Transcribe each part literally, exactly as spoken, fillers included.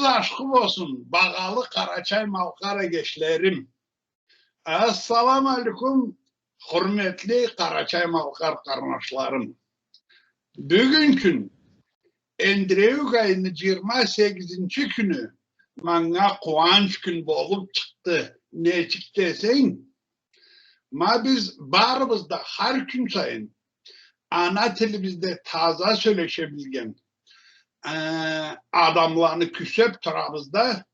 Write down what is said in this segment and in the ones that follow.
ашхы болсун, багъалы къарачай-малкъар эгечлерим. Ассаламу алейкум, хурметли къарачай-малкъар къарнашларым. Бюгюн кюн, эндиреуюк айны джыйырма сегизинчи кюню, манга къууанч кюн болуб чыкъды. Нечик десенг, ма биз барыбыз да хар кюн сайын ана тилибизде таза сёлеше билген, э, адамланы кюсеб турабыз да.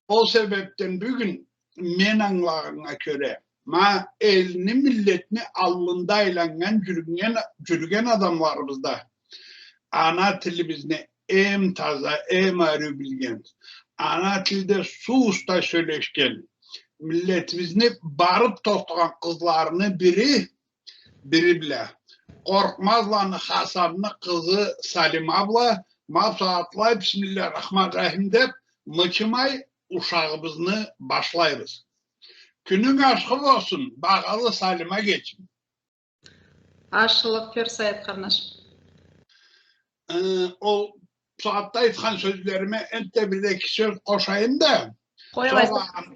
Ол себебден бюгюн мен ангылагъаннга кёре, ма элни, миллетни аллында айланнган, джюрюген, джюрюген адамларыбыз да ана тилибизни эм таза, эм ариу билген, ана тилде суу уста сёлешген, миллетибизни барыб тохтагъан къызларыны бири, бири бла, Къоркъмазланы Хасанны къызы Салима бла, ма бусагъатлай «Бисмиллахир-рахманир рахим» деб, мычымай ушагъыбызны башлайбыз. Кюнюнг ашхы болсун, багъалы Салима эгечим. Ашхылыкъ кёр, Саят къарнаш. Э, ол сагъатда айтхан сёзлериме энтда бир-эки сёз къошайым да. Къой, сора алай. Ан-,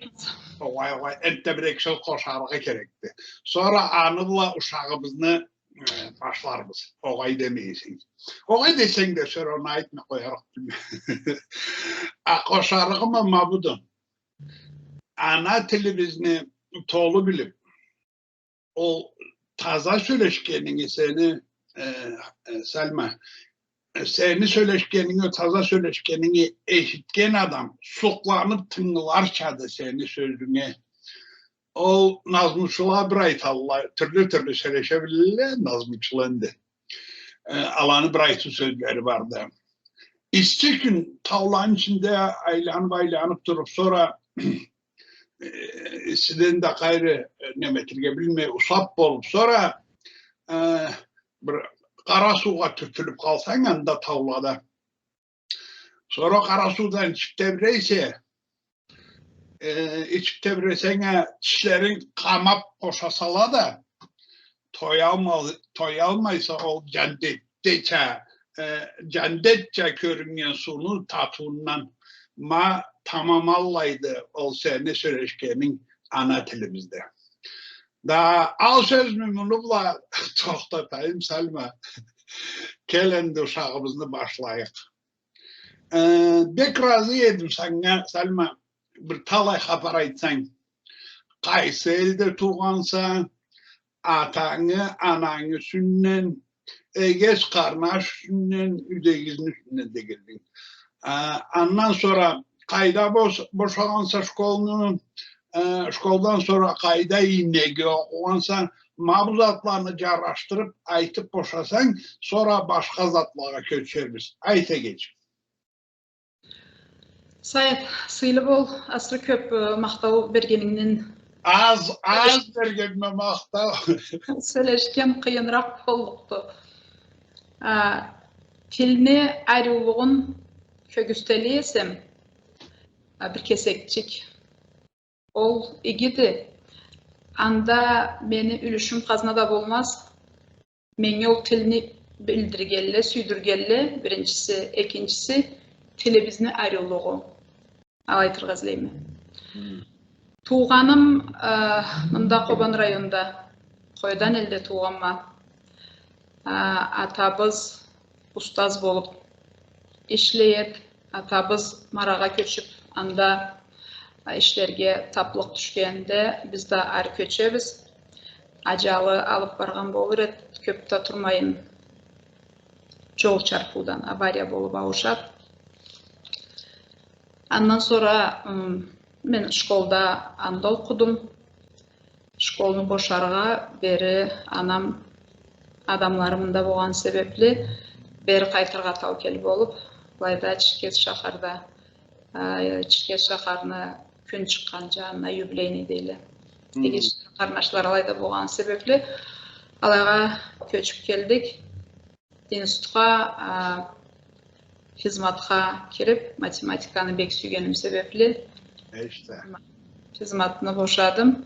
огъай, огъай, энтда бир-эки сёз къошаргъа керекди. Сора аны бла ушагъыбызны, э, башларбыз. Огъай демейсенг. Огъай десенг да, сора аны айтмай къоярыкъ. А къошарыгъым ма буду. Ана тилибизни толу билиб, ол таза сёлешгенинги сени, э, э, Салима, э, сени сёлешгенинги, таза сёлешгенинги эшитген адам сукъланыб тынгыларчады сени сёзюнге. Ол назмучула бир айталла, тюрлю-тюрлю сёлеше билле назмучула энди. Э, аланы бир айтыу сёзлери барды. Исси кюн тауланы ичинде айланыб-айланыб туруб, сора, э, иссиден да къайры, э, неме этерге билмей, усаб болуб, сора, э, бир къара суугъа тюртюлюб къалсанг анда таулада. Сора къара суудан ичиб тебрейсе, э, ичиб тебресенг а, тишлеринг къамаб бошасала да, тоялма-, тоялмайса ол джандетдеча, э, джандетча кёрюннген сууну татыуундан. Ма тамам аллайды ол сени сёлешгенинг ана тилибизде. Да ал сёзню муну бла тохтатайым, Салима. Кел энди ушагъыбызны башлайыкъ. Э, бек разы эдим санга, Салима, бир талай хапар айтсанг. Къайсы элде туугъанса, атангы, анангы юсюнден, эгеч-къарнаш юсюнден, юйдегизни юсюнден дегенлей. А, андан сора къайда бос-, бошагъанса школну, э, школдан сора къайда и неге окъугъанса, ма бу затланы джарашдырыб айтыб бошасанг, сора башха затлагъа кёчербиз. Айт, эгечим. Саят, сыйлы бол, асыры кёб, э, махтау бергенингден. Аз, аз бергенме махтау. Сёлешген къыйыныракъ боллукъду. А, тилни ариулугъун кёргюзтели эсем, а, бир кесекчик. Ол игиди. Анда мени юлюшюм хазна да болмаз. Меннге ол тилни билдиргенле, сюйдюргенле, биринчиси, экинчиси, тилибизни ариулугъу. Алай айтыргъа излейме. Хы. Туугъаным, э, мында Къобан районда, Къойдан элде туугъанма. А, атабыз устаз болуб ишлей эд. Атабыз Марагъа кёчюб, анда, а, ишлерге таплыкъ тюшгенде, биз да ары кёчебиз. Аджалы алыб баргъан болур эд, кёб да турмайын, джол чарпыудан авария болуб ауушад. Андан сора, м, мен школда анда окъудум. Школну бошаргъа бери анам адамлары мында болгъан себебли, бери къайтыргъа таукел болуб, былайда Черкес шахарда, а, Черкес шахарны кюн чыкъгъан джанына, Юбилейный дейле. Хы. Эгеч-къарнашлары алайда болгъан себебли, алайгъа кёчюб келдик. Институтха, а, физматха кириб, математиканы бек сюйгеним себебли, физматны бошадым.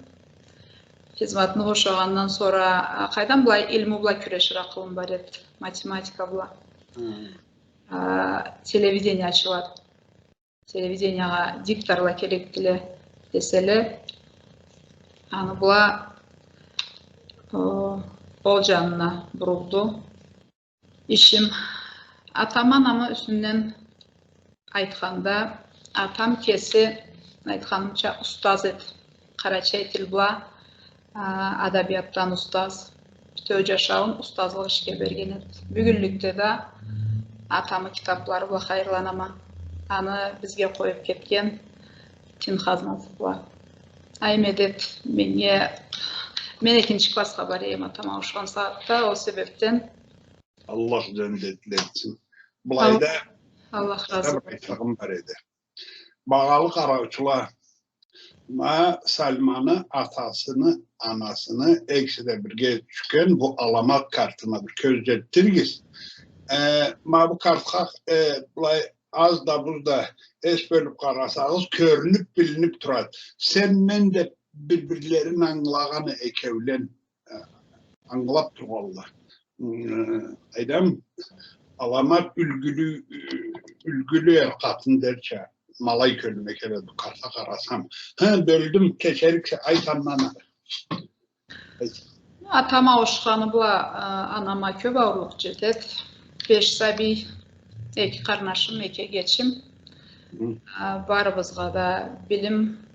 Физматны бошагъандан сора, а, къайдан былай илму бла кюрешир акъылым бар эд, математика бла. Хы. А, телевидение ачылады. телевидениягъа дикторла керекдиле деселе, аны бла, э, ол джанына бурулду ишим. Атам-анамы юсюнден айтханда, атам кеси, айтханымча, устаз эди. Къарачай тил бла, а, адабиятдан устаз. Бютеу джашауун устазлыкъ ишге берген эди. Бюгюнлюкде да атамы китаблары бла хайырланама. Аны бизге къоюб кетген тин хазнасы бла. Ай, медет, меннге, мен экинчи классха бара эдим атам ауушхан сагъатда, ол себебден. Аллах джандетли этсин. Былайда Аллах разы болсун. Айтырыгъым бар эди. Багъалы къараучула, ма Салиманы атасыны, анасыны, экиси да бирге тюшген бу аламат картына бир кёз джетдиригиз. Э, ма бу картха, э, былай аз да, буз да эс бёлюб къарасагъыз, кёрюнюб, билиниб турады. Сен, мен да бир-бирлерин ангылагъаны экеулен, э, ангылаб тургъанла. М, э, айтама, аламат юлгюлю, э, юлгюлю эр къатын дерча, ма алай кёлюме келеди бу картха къарасам. Хы, бёлдюм, кечериксе, айт андан ары. Айт. Атам ауушханы бла, а, анама кёб ауурлукъ джетеди. Беш сабий, эки къарнашым, эки эгечим. Хы. А, барыбызгъа да билим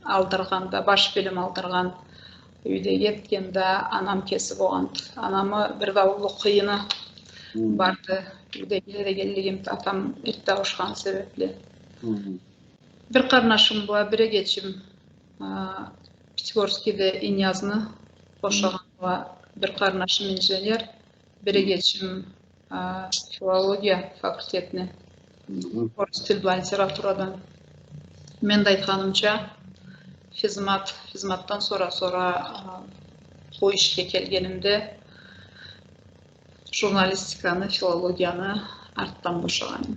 алдыргъан да, баш билим алдыргъан юйдеги этген да анам кеси болгъанды. Анамы бир да уллу къыйыны Хы. барды. Юйдегиле дегенлигим, атам эртде ауушханы себебли. Хы. Бир къарнашым бла бир эгечим, а, Пятигорскийде Инязны бошагъан бла бир къарнашым инженер, бир эгечим, а, филология факультетни, орус тил бла литературадан. Мен да айтханымча, физмат, физматдан сора, сора, а, бу ишге келгенимде, журналистиканы, филологияны артдан бошагъанма.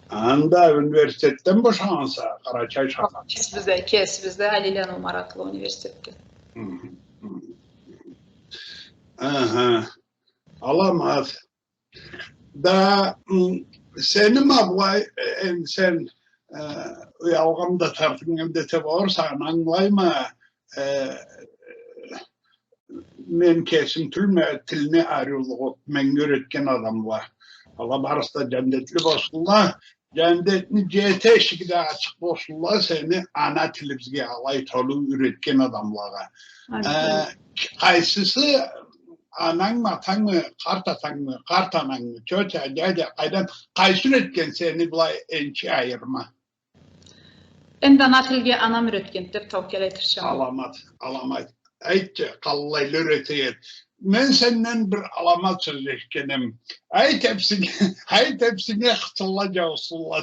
Анда университетден бошагъанса, Къарачай шахар? Кесибизде, кесибизде, Алийланы Умар атлы университетде. Хы, хы. Аха. Аламат. Да, м, сени ма былай, э, энди сен, э, уялгъан да, тартыннган да эте болурса, ангылайма, э, мен кесим тюлме, тилни ариулугъу меннге юретген адамла. Ала барысы да джандетли болсунла. Джандетни джети эшиги да ачыкъ болсунла, сени ана тилибизге алай толу юретген адамлагъа. Амин. Э, къайсысы, анангмы, атангмы, къарт атангмы, къарт анангмы, тётя, дядя, къайдан, къайсы юретген сени былай энчи айырма? Энди ана тилге анам юретгенди деб таукел айтырчама. Аламат, аламат. Айтчы, къаллайла юрете эди. Мен сенден бир аламат сёз эшитгенем. Айт эпсинге, айт эпсинге, хытынла джаусунла.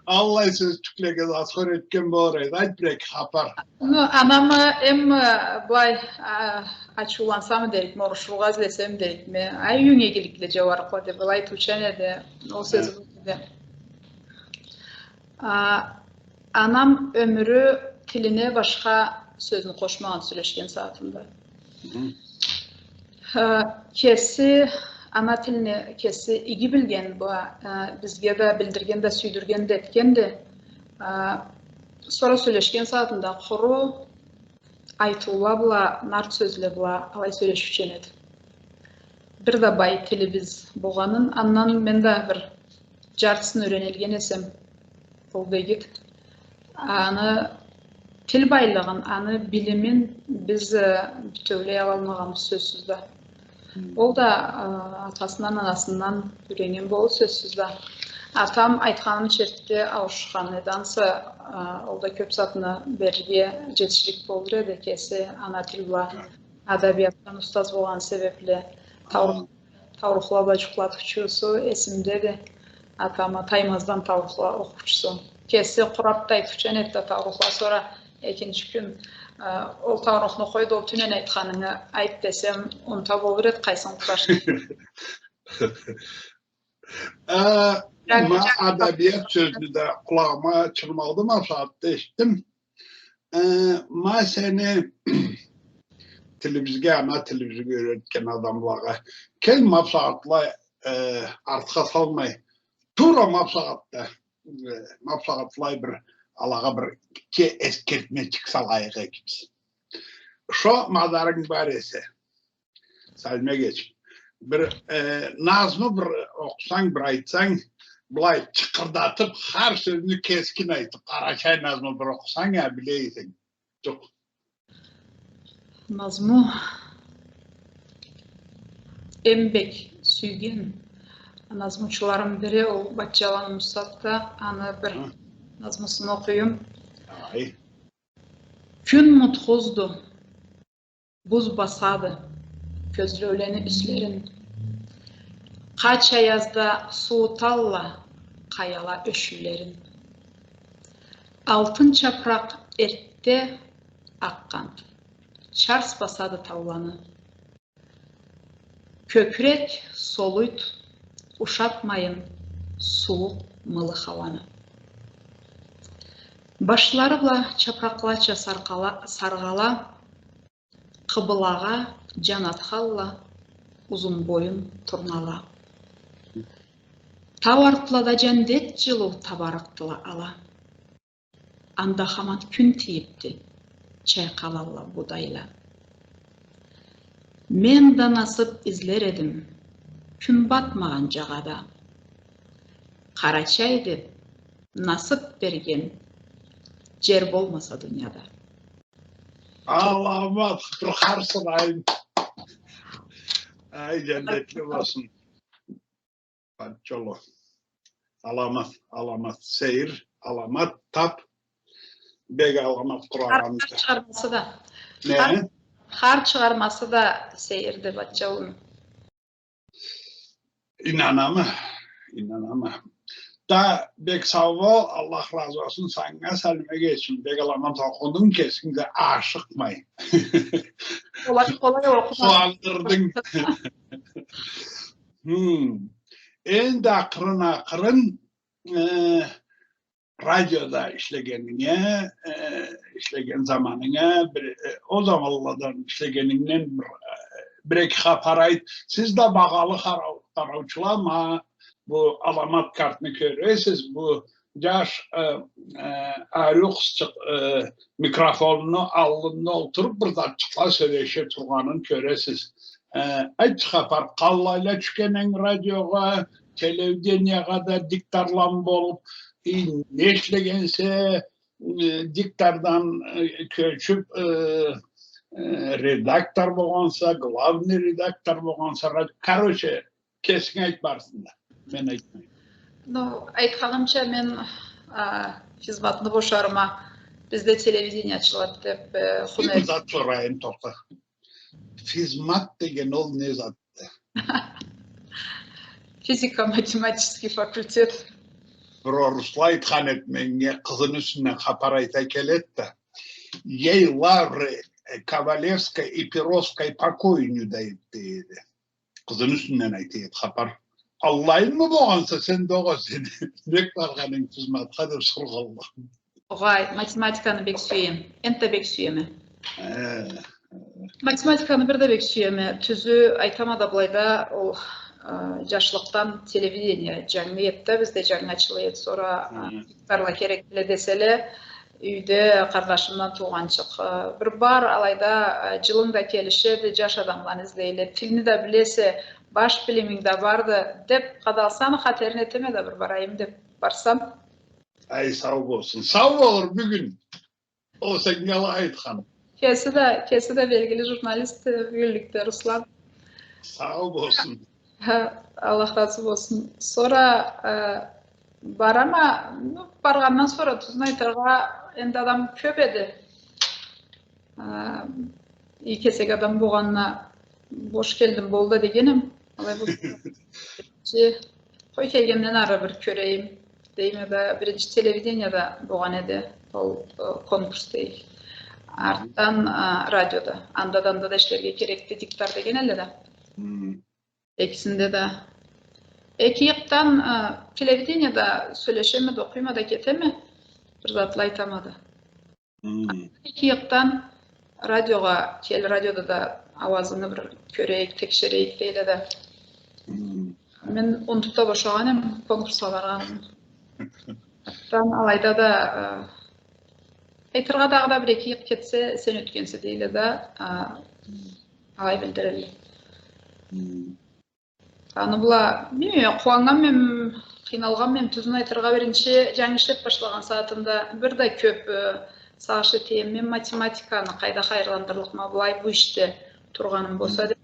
Аллай сёз тюклеге зат юретген болур эди. Айт бир эки хапар. Ну, анамы эм, э, былай, а, ачыулансамы дерикме, урушургъа излесеми дерикме, ай, юйюнге игиликле джауарыкъла деб, былай айтыучан эди. Ол сёз бу эди. А, анам ёмюрю тилине башха сёзню къошмагъан сёлешген сагъатында. Хы. А, кеси ана тилни кеси иги билген бла, а, бизге да билдирген да, сюйдюрген да этгенди. А, сора сёлешген сагъатында къуру айтыула бла, нарт сёзле бла алай сёлешиучен эди. Бир да бай тилибиз болгъанын, андан мен да бир джартысын юренелген эсем, ол да игиди. Аны тил байлыгъын, аны билимин биз, э, бютеулей алалмагъанбыз, сёзсюз да. Хы. Ол да, э, атасындан, анасындан юреннген болур, сёзсюз да. Атам, айтханымча, эртде ауушхан эди ансы, э, ол да кёб затны берирге джетишлик болур эди, кеси ана тил бла, адабиятдан устаз болгъаны себебли. Таурух-, таурухла бла джукълатыучусу эсимдеди. Атамы таймаздан таурухла окъуучусу. Кеси къураб да айтыучан эди да таурухла, сора экинчи кюн, э, ол таурухну къой да, ол тюнен айтханынгы айт десем, унута болур эди, къайсын къурашны. Э, ма адабият сёзню да къулагъыма чырмалды, ма сагъатда эшитдим. Э, ма сени тилибизге, ана тилибизге юретген адамлагъа кел, ма бусагъатла, э, артха салмай, Туура ма бусагъатда, э, ма бусагъатлай бир алагъа бир ке-, эсгертмечик салайыкъ экибиз. Шо мадарынг бар эсе, Салимбек эгечим, бир, э, назму бир окъусанг, бир айтсанг, былай чыкъырдатып, хар сёзню кескин айтып, къарачай назму бир окъусанг, я, биле эсенг. Джокъ. Назму. Эм бек сюйген назмучуларымы бири ол Батчаланы Мусат да, аны бир назмусун окъуюм. Ай. Кюн мутхузду, буз басады кёзлеулени юслерин. Къач аязда сууталла къаяла ёшюулерин. Алтын чапыракъ эртте акъгъанды, чарс басады тауланы. Кёкюрек солуйду, ушатмайын сууукъ мылы хауаны. Башлары бла чапыракълача саркъала-, саргъала, къыбылагъа джан атхалла узун боюн турнала. Тау артлада джандет джылыу табарыкъдыла ала. Анда хаман кюн тийибди, чайкъалалла будайла. Мен да насып излер эдим кюн батмагъан джагъада. Къарачай деб насып берген джер болмаса дунияда. Аламат, бир харсырайым. Ай, джандетли болсун. Батчаланы. Аламат, аламат сейир, аламат тап. Бек аламат къурагъанды. Хар, хар чыгъармасы да. Не? Хар, хар чыгъармасы да сейирди Батчаланы. Ийнанама, ийнанама. Да, бек сау бол, Аллах разы болсун санга, Салимбек эгечим. Бек аламат окъудунг, кесинг да ашыкъмай. Къолай, къолай окъума. Къууандырдынг. Хм. Энди акъырын-акъырын, э, радиода ишлегенинге, э, ишлеген заманынга, бир, э, ол заманладан ишлегенингден бир, э, бир-эки хапар айт. Сиз да, багъалы къарау-, къараучула, ма бу аламат картны кёресиз, бу джаш, э, э, ариу къызчыкъ, э, микрофонну аллында олтуруб, бир затчыкъла сёлеше тургъанын кёресиз. Э, айтчы, хапар, къаллайла тюшгенинг радиогъа, телевидениягъа да дикторла болуб, и, не ишлегенсе, э, диктордан, э, кёчюб, э, э, редактор болгъанса, главный редактор болгъанса, рад-, короче, кесинг айт барысын да. Мен айтмайым. Ну, айтханымча, мен, а, физматны бошарыма, бизде телевидение ачылады деб, э, хунай. Бир зат сорайым, тохта. Физмат деген ол не затды? Физико-математический факультет. Бир орусла айтхан эди меннге, къызыны юсюнден хапар айта келеди да. Ей лавры, э, Ковалевской и Перовской покою не дают, дейди. Къызыны юсюнден айта эди хапар. Аллайынмы болгъанса, сен да огъай, сен нек баргъанынг физматха деб соргъанла. Огъай, математиканы бек сюеме. Энтда бек сюеме. Э. Математиканы бир да бек сюеме. Тюзю айтама да, былайда ол, э, джашлыкъдан телевидение джангы эди да, бизде джангы ачыла эди. Сора, э, диктор керекдиле деселе, юйде къардашымдан туугъанчыкъ, э, бир бар, алайда, э, джылынг да келишеди, джаш адамланы излейле. Тилни да билесе, баш билиминг да барды, деб къадалсам, хатерин этеме да, бир барайым деб барсам. Ай, сау болсун. Сау болур бюгюн. Ол сеннге алай айтхан. Кеси да, кеси да белгили журналист, э, бюгюнлюкде, Руслан. Сау болсун. Хы, Аллах разы болсун. Сора, э, барама, ну, баргъандан сора, тюзюн айтыргъа, энди адам кёб эди. Э, эки кесек адам болгъанына бош келдим, болду дегеним. Алай болса, Че, къой, келгенден ары бир кёрейим, дейме да, биринчи телевидениеде болгъан эди ол, э, конкурс, дейик. Артдан, э, радиода. Анда да, анда да ишлерге керекди диктор деген элле да. Хы. Экисинде да. Эки джакъдан, э, телевидениеде сёлешеме да, окъуйма да кетеме, бир затла айтама да. Хы. Эки джакъдан радиогъа кел, радиода да ауазынгы бир кёрейик, текшерейик дейле да. Хы. Мен унутуп да бошагъан эм конкурсха баргъанымы. Артдан алайда да, э, айтыргъа дагъыда бир-эки ыйыкъ кетсе, сен ётгенсе дейле да, э, алай билдирелле. Аны бла, билмейме, къууаннганмы эм, къыйналгъанмы эм, тюзюн айтыргъа, биринчи джангы ишлеп башлагъан сагъатымда бир да кёп, э, сагъыш этеем. Мен математиканы къайда хайырландырлыкъма былай бу ишде тургъаным болса деп.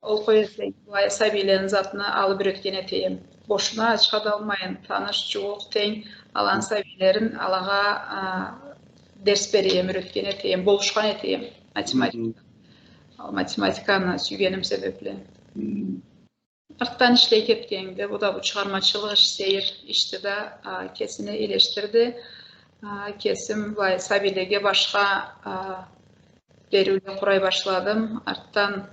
Ол къой эсенг, былай сабийлени затны алып юретген этеем. Бошуна ачха да алмайын, таныш, джууукъ, тенг, аланы сабийлерин алагъа, а, дерс береем, юретген этеем, болушхан этеем математика. Математиканы сюйгеним себепли. Артдан ишлей кетгенде, бу да бу чыгъармачылыкъ иш, сейир ишди да, а, кесине ийлешдирди. А, кесим былай сабийлеге башха, а, бериуле къурай башладым. Артдан,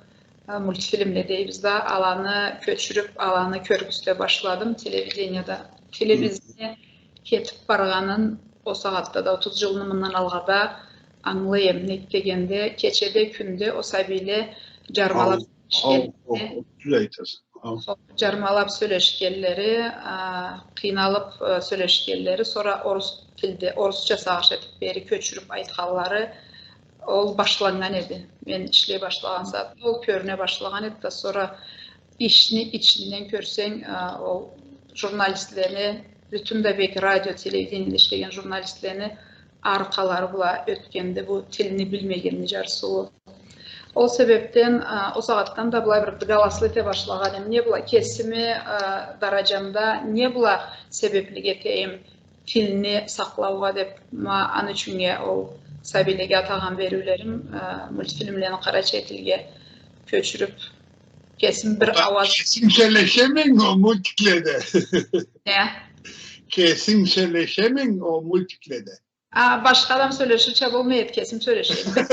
а, мультфильмле дейбиз да, аланы кёчюрюп, аланы кёргюзте башладым телевидениеде. Телевидение кетип баргъанын о сагъатда да, отуз джылны мындан алгъа да ангылай эм. Нек дегенде, кечеде, кюнде о сабийле джармалап сёлешгенлери, джармалап сёлешгенлери, а, къыйналып, э, сёлешгенлери, сора орус тилде, орусча сагъыш этип бери кёчюрюп айтханлары, ол башланнган эди. Мен ишлей башлагъан сагъатда ол кёрюне башлагъан эди да, сора ишни ичинден кёрсенг, а, ол журналистлени, бютюн да бек радио, телевидениеде ишлеген журналистлени аркъалары бла ётгенди бу тилни билмегенни джарсыуу. Ол себепден, а, о сагъатдан да былай бир дыгаласлы эте башлагъан эм. Не бла кесими, а, даражамда, не бла себеплик этейим тилни сакълаугъа деп, ма, аны ючюннге ол сабийлеге атагъан бериулерим, а, мультфильмлени къарачай тилге кёчюрюп, кесим бир ауаз. Кесинг сёлешеминг о мультикледе? Не? Кесинг сёлешеминг о мультикледе? А, башха адам сёлеширча болмай эди, кесим сёлешеме.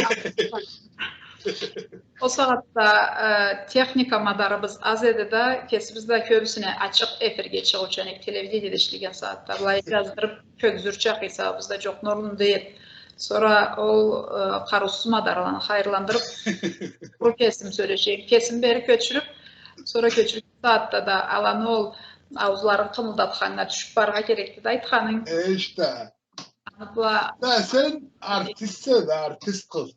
О сагъатда, э, техника мадарыбыз аз эди да, кесибиз да кёбюсюне ачыкъ эфирге чыгъыучан эдик, телевидениеде ишлеген сагъатда. Былай джаздырып, кёргюзюрча хыйсабыбыз да джокъ, норму да эди. Сора ол, э, къарыусуз мадарланы хайырландырып, бу кесим сёлешейим, кесим бери кёчюрюп, сора кёчюрюп сагъатда да аланы ол ауузларын къымылдатханнга тюшюп барыргъа керекди да айтханынг. Э, ишта. Аны бла... Да сен артистсе да, артист къыз.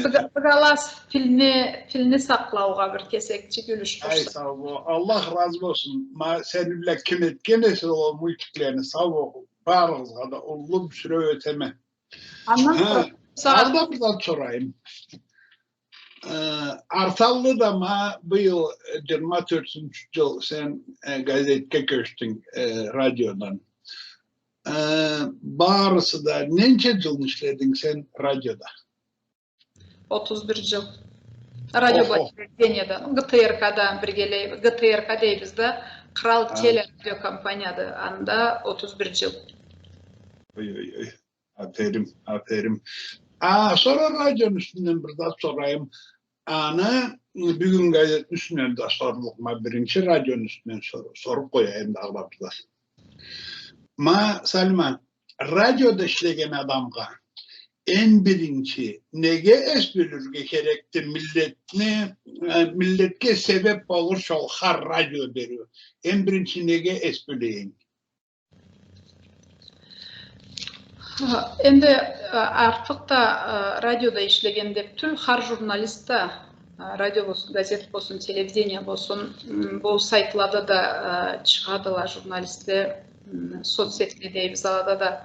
Быга-, быгалас тилни, тилни сакълаугъа бир кесекчик юлюш къошсанг. Ай, сау бол. Аллах разы болсун. Ма, сени бла ким этген эсе ол мультиклени, сау бол. Барыгъызгъа да уллу бир сюреу этеме. Андан сора сагъат... Артда бир зат сорайым. Э, Арталлыда ма быйыл, э, джыйырма тёртюнчю джыл сен, э, газетге кёчдюнг, э, радиодан. Э, барысы да ненча джыл ишлединг сен радиода? Отуз бир джыл. Радио бла телевидениеде, ГТРК-да биргелей, ГТРК дейбиз да, Кърал телерадиокомпанияды, анда отуз бир джыл. Ой, ой, ой. Аферим, аферим. А, сора радиону юсюнден бир зат сорайым. Аны, ы, бюгюн газетни юсюнден да сорлукъма, биринчи радиону юсюнден сор-, соруп къояйым дагъыда бир зат. Ма, Салима, радиода ишлеген адамгъа эм биринчи неге эс бёлюрге керекди миллетни, э, миллетге себеп болурча ол хар радио бериу? Эм биринчи неге эс бёлейим? Энди, а, артыкъ да, а, радиода ишлеген деп тюл, хар журналист да, а, радио болсун, газет болсун, телевидение болсун, м, бу сайтлада да, а, чыгъадыла журналистле, м, соцсетьле дейбиз, алада да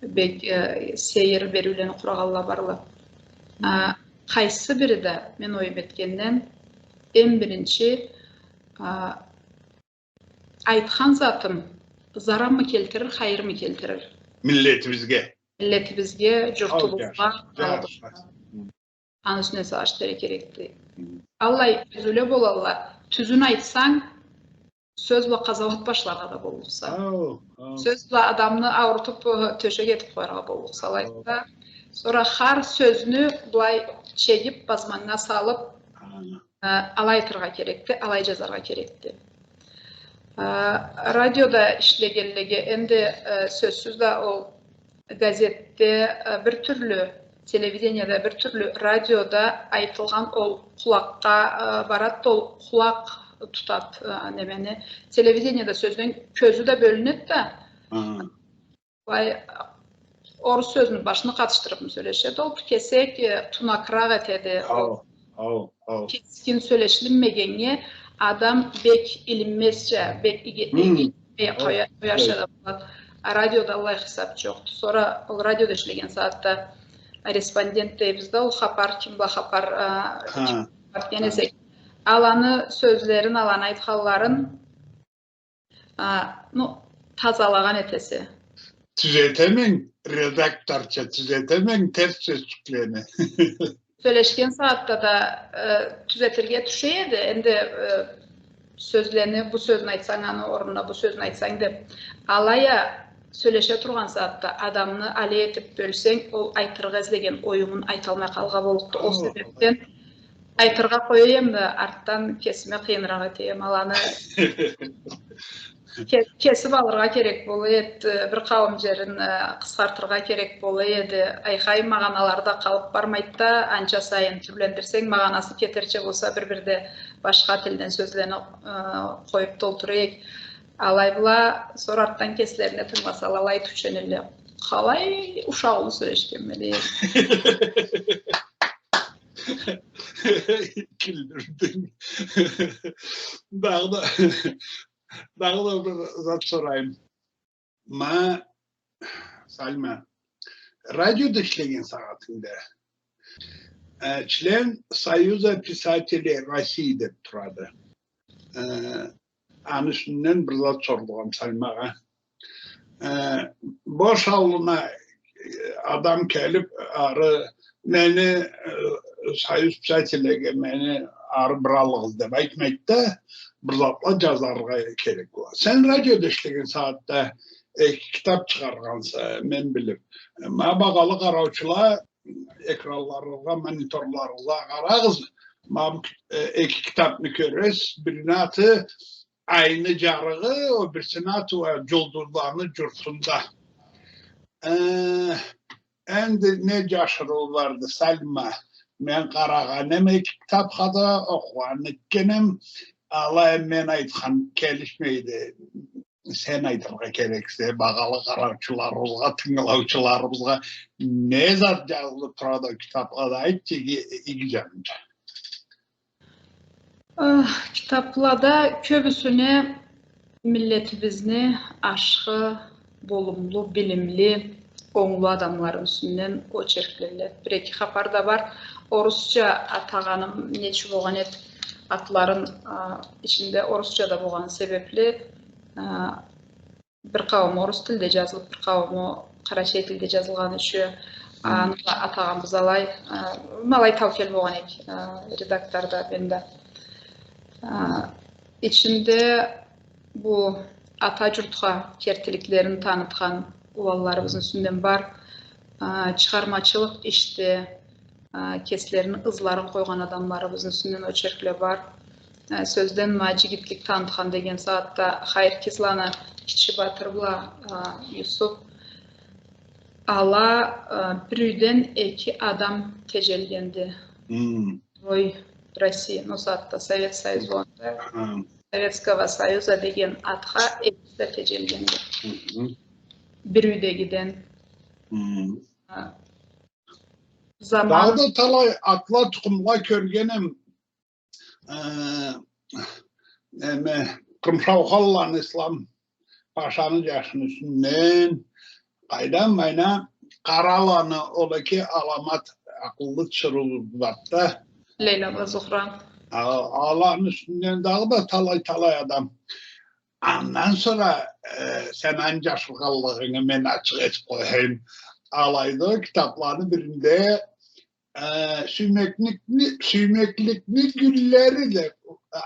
бек, э, сейир бериулени къурагъанла барла. А, къайсы бири да, мен оюм этгенден, эм биринчи, а, айтхан затым зараммы келтирир, хайырмы келтирир? Миллетибизге. Миллетибизге, журтубузгъа, халкъыбызгъа. Аны юсюне сагъыш этерге керекди. Аллай сёзле болалла, тюзюн айтсанг, сёз бла къазауат башларгъа да боллукъса. Сёз бла адамны аурутуп, э, тёшек этип къояргъа боллукъса, алайда. Сора хар сёзню былай чегип, базманнга салып, э, алай айтыргъа керекди, алай жазаргъа керекди. Э, радиода ишлегенлеге энди, э, сёзсюз да ол газетде, э, бир тюрлю, телевидениеде бир тюрлю, радиода айтылгъан ол къулакъгъа, э, барад да, ол къулакъ тутат, э, немени. Телевидениеде сёзден кёзю да бёлюнет да. Былай, орус сёзню башына къатышдырыбмы сёлешеди. Ол бир кесек, э, тунакыракъ этеди. Ол кескин сёлешилинмегеннге адам бек илинмезча, бек иги-, иги-, э, къоя-, къоярча да болады. А радиода аллай хисап джокъду. Сора ол радиода ишлеген сагъатда респондент дейбиз да, ол хапар, ким бла хапар, а, ким бла хапар этген эсек, аланы сёзлерин, аланы айтханларын, а, ну, тазалагъан этесе. Тюзетеме, редакторча тюзетеме терс сёзчюклени. Сёлешген сагъатда да, э, тюзетирге тюше эди. Энди, э, сёзлени, бу сёзню айтсанг, аны орнуна бу сёзню айтсанг деп. Алай а сёлеше тургъан сагъатда адамны алай этип бёлсенг, ол айтыргъа излеген оюмун айталмай къалгъа боллукъду. Ол себепден айтыргъа къоя эдим да, артдан кесиме къыйыныракъ эте эдим аланы. Ке-, кесип алыргъа керек бола эди, бир къауум джерин, э, къысхартыргъа керек бола эди. Айхай, магъаналары да къалып бармайды да, анча сайын тюрлендирсенг, магъанасы кетерча болса, бир-бирде башха тилден сёзлени, э, къоюп толтура эдик. Алай бла, сора артдан кеслерине тынгыласала, алай тюшенелле. Къалай ушакълы сёлешгенме, дейме. Кюлдюрдюнг. Дагъыда, дагъыда бир зат сорайым. Ма, Сальма, радиода ишлеген сагъатынгда, э, член Союза писателей России деп турады. Э, аны юсюнден бир зат сорургъа Сальмагъа. Э, бош аллына, э, адам келип, ары мени, э, Союз писателеге мени ары бир алыгъыз деп айтмайды да, бир затла джазаргъа керек болады. Сен радиода ишлеген сагъатда эки китап чыгъаргъанса, мен билип. Ма, багъалы къараучула, экранларыгъызгъа, мониторларыгъызгъа къарагъыз. Ма бу, э, эки китапны кёресиз. Бирини аты «Айны джарыгъы», ол бирисини аты уа «Джулдузланы джуртунда». Э, энди не джашырыу барды, Сальма? Мен къарагъан эм эки китапха да, окъугъан этген эм, алай мен айтхан келишмейди. Сен айтыргъа керексе, багъалы къараучуларыбызгъа, тынгылаучуларыбызгъа, не зат джазылып турады ол китаплада, айтчы, иги, иги джанынча. Э, китаплада кёбюсюне миллетибизни ашхы, болумлу, билимли, онглу адамларыны юсюнден очерклелле. Бир-эки хапар да бар. Орусча атагъаным нечик болгъан эди, атларын, а, ичинде орусча да болгъаны себепли, а, бир къаууму орус тилде джазылып, бир къаууму къарачай тилде джазылгъаны ючюн, а, аны да атагъанбыз алай, а, ма алай таукел болгъан эдик, а, редактор да, мен да. А, ичинде бу ата джуртха кертиликлерин танытхан уланларыбызны юсюнден бар. А, чыгъармачылыкъ ишде, а, кеслерини ызларын къойгъан адамларыбызны юсюнден очеркле бар. А, сёзден ма джигитлик танытхан деген сагъатда Хайыр Кизланы Кичи Батыр бла, а, Юсуп. Ала, а, бир юйден эки адам теджелгенди. Герой России, ну, сагъатда Совет Союз болгъанда, Советского Союза деген атха экиси да теджелгенди. Бир юйдегиден. А, заман. Дагъыда талай атла, тукъумла кёрген эм, э, неме, Къумшаухалланы Ислам Пашаны джашыны юсюнден, къайдан, майна, Къараланы ол эки Аламат акъыллы тиширыу барды да. Лейла бла Зухра. А, аланы юсюнден дагъыда талай-талай адам. Андан сора, э, сен аны джашыргъанлыгъынгы мен ачыкъ этип къояйым. Алайда ол китапланы биринде, э, сюймекликни, сюймекликни гюллери деп,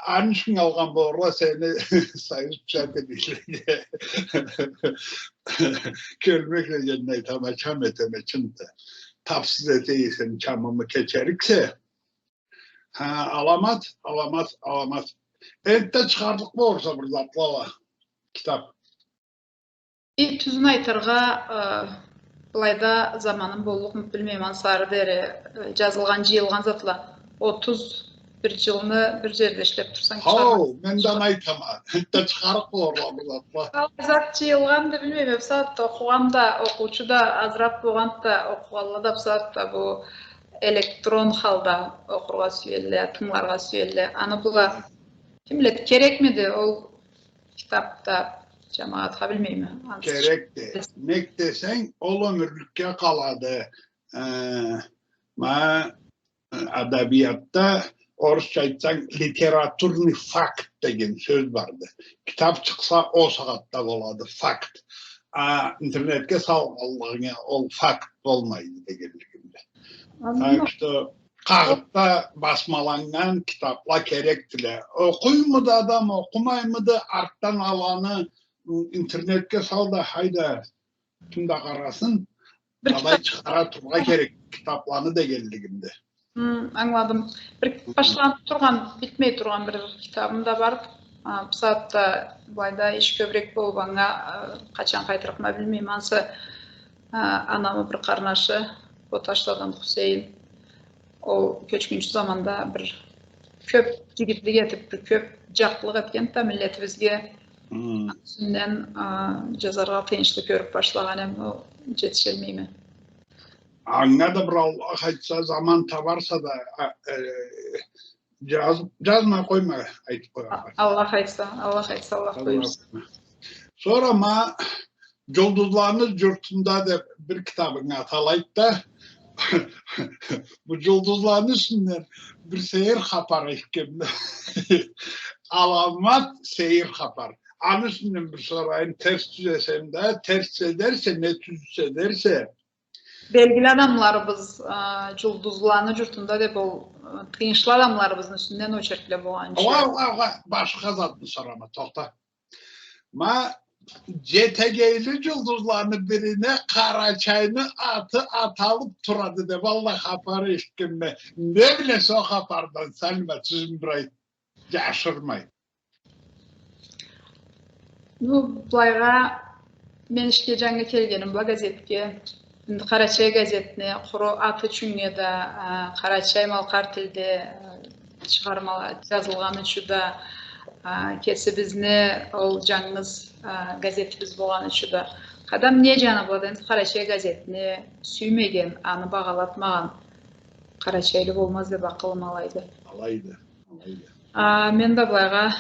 аны ючюн алгъан болурла сени Союз писателейлеге. Кёлмек дегенни айтама, чам этеме, чынды. Тапсыз этейим сени чамымы кечериксе. Ха, Аламат, Аламат, Аламат. Энтда чыгъарлыкъ болурса бир затла уа, китап. И, тюзюн айтыргъа, э, былайда заманым боллукъму, билмейме, ансары дери, э, джазылгъан, джыйылгъан затла отуз, Бир джылны бир джерде ишлеб турсанг, чыгъарма. Хау, мен да аны айтама. Энтда чыгъарыкъ болурла бу затла. Къалай зат джыйылгъанды, билмейме. Бусагъатда окъугъан да, окъуучу да азыраб болгъанды да, окъугъанла да бусагъатда бу электрон халда окъургъа сюелле, тынгыларгъа сюелле. Аны бла, ким биледи, керекмиди ол китаб да джамагъатха, билмейме. Керекди. Нек десенг, ол ёмюрлюкге къалады. Э, ма, э, адабиятда, орусча айтсанг, литературный факт деген сёз барды. Китаб чыкъса, ол сагъатда болады факт. А интернетге салгъанлыгъынга ол факт болмайды дегенлигимди. Так что къагъытда басмаланнган китабла керекдиле. Окъуймуду адам, окъумаймыды, артдан аланы, м, интернетге сал да, хайда, ким да къарасын, бир алай китаб чыгъара турургъа керек китабланы дегенлигимди. Хы, ангыладым. Бир башланыб тургъан, битмей тургъан бир китабым да бар. А, бусагъатда былайда иш кёбюрек болуб, анга, а, къачан къайтырыкъма билмейме. Ансы, а, анамы бир къарнашы, Боташладан Хусейин. Ол кёчгюнчю заманда бир кёб джигитлик этиб, бир кёб джакълыкъ этгенди да миллетибизге. Хы. Аны юсюнден, а, джазаргъа тыйыншлы кёрюб башлагъан эм, ол джетишалмайма. Анга да бир Аллах айтса, заман табарса да, а, э, джаз-, джазмай къойма, айтыб къояргъа. А-, Аллах айтса, Аллах айтса, Аллах буюрса. Сора ма «Джулдузланы джуртунда» деб бир китабынгы аты алайды да. Бу джулдузланы юсюнден бир сейир хапар эшитгенме. Аламат сейир хапар. Аны юсюнден бир сорайым, терс тюзесем да, терс эсе дерсе, не тюз эсе дерсе. Белгили адамларыбыз, а, «Джулдузланы джуртунда» деб ол, а, тыйыншлы адамларыбызны юсюнден очеркле болгъанчы. Уа, уа, уа, башха затны сорама, тохта. Ма, Джетегейли джулдузланы бирине Къарачайны аты аталыб турады деб, аллай хапар эшитгенме. Не билесе ол хапардан, Салима, тюзюн бир айт, джашырмай. Ну, былайгъа, мен ишге джангы келгеним бла газетге. Энди «Къарачай» газетни къуру аты ючюннге да, а, къарачай-малкъар тилде, а, чыгъармала-, джазылгъаны ючюн да, а, кесибизни ол джангыз, а, газетибиз болгъаны ючюн да. Адам не джаны бла да энди «Къарачай» газетни сюймеген, аны багъалатмагъан къарачайлы болмаз деб акъылым алайды. Алайды. А, мен да былайгъа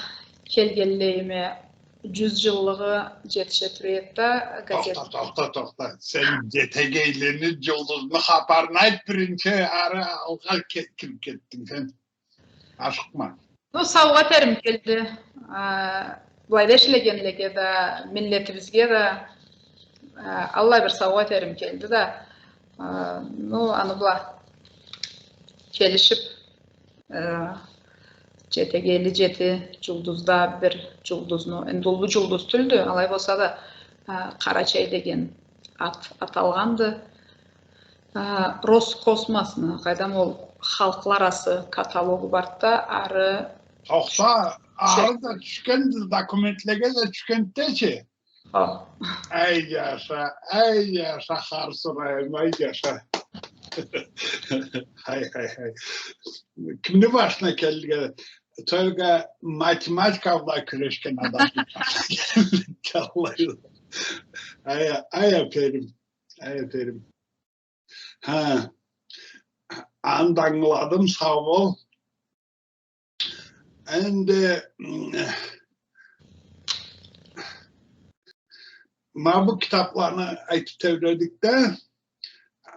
келгенлейиме джюз джыллыгъы джетише тура эди да, газет. Тохта, тохта, тохта. Сен Джетегейлини джулдузну хапарын айт биринчи, ары алгъа ке-, кириб кетдинг сен. Ашыкъма. Ну, саугъа этерим келди. А, былайда ишлегенлеге да, миллетибизге да, а, аллай бир саугъа этерим келди да. А, ну, аны бла келишиб, э, Джетегейли джети джулдузда бир джулдузну, энди уллу джулдуз тюлдю, алай болса да, э, Къарачай деген ат аталгъанды. Э, Роскосмосну, къайдам, ол халкъла арасы каталогу барды да, ары... Тохта, ары да тюшгенди, документлеге да тюшгенди да чи. Хо. Ай, джаша, ай, джаша, харсырайым, ай, джаша. Хай, хай, хай. Кимни башына келди? Только математика бла кюрешген адамны башына келди. Аллай. Ай, ай, аперим. Ай, аперим. Ха. Аны да ангыладым, сау бол. Энди, м, ма бу китабланы айтыб тебредик да,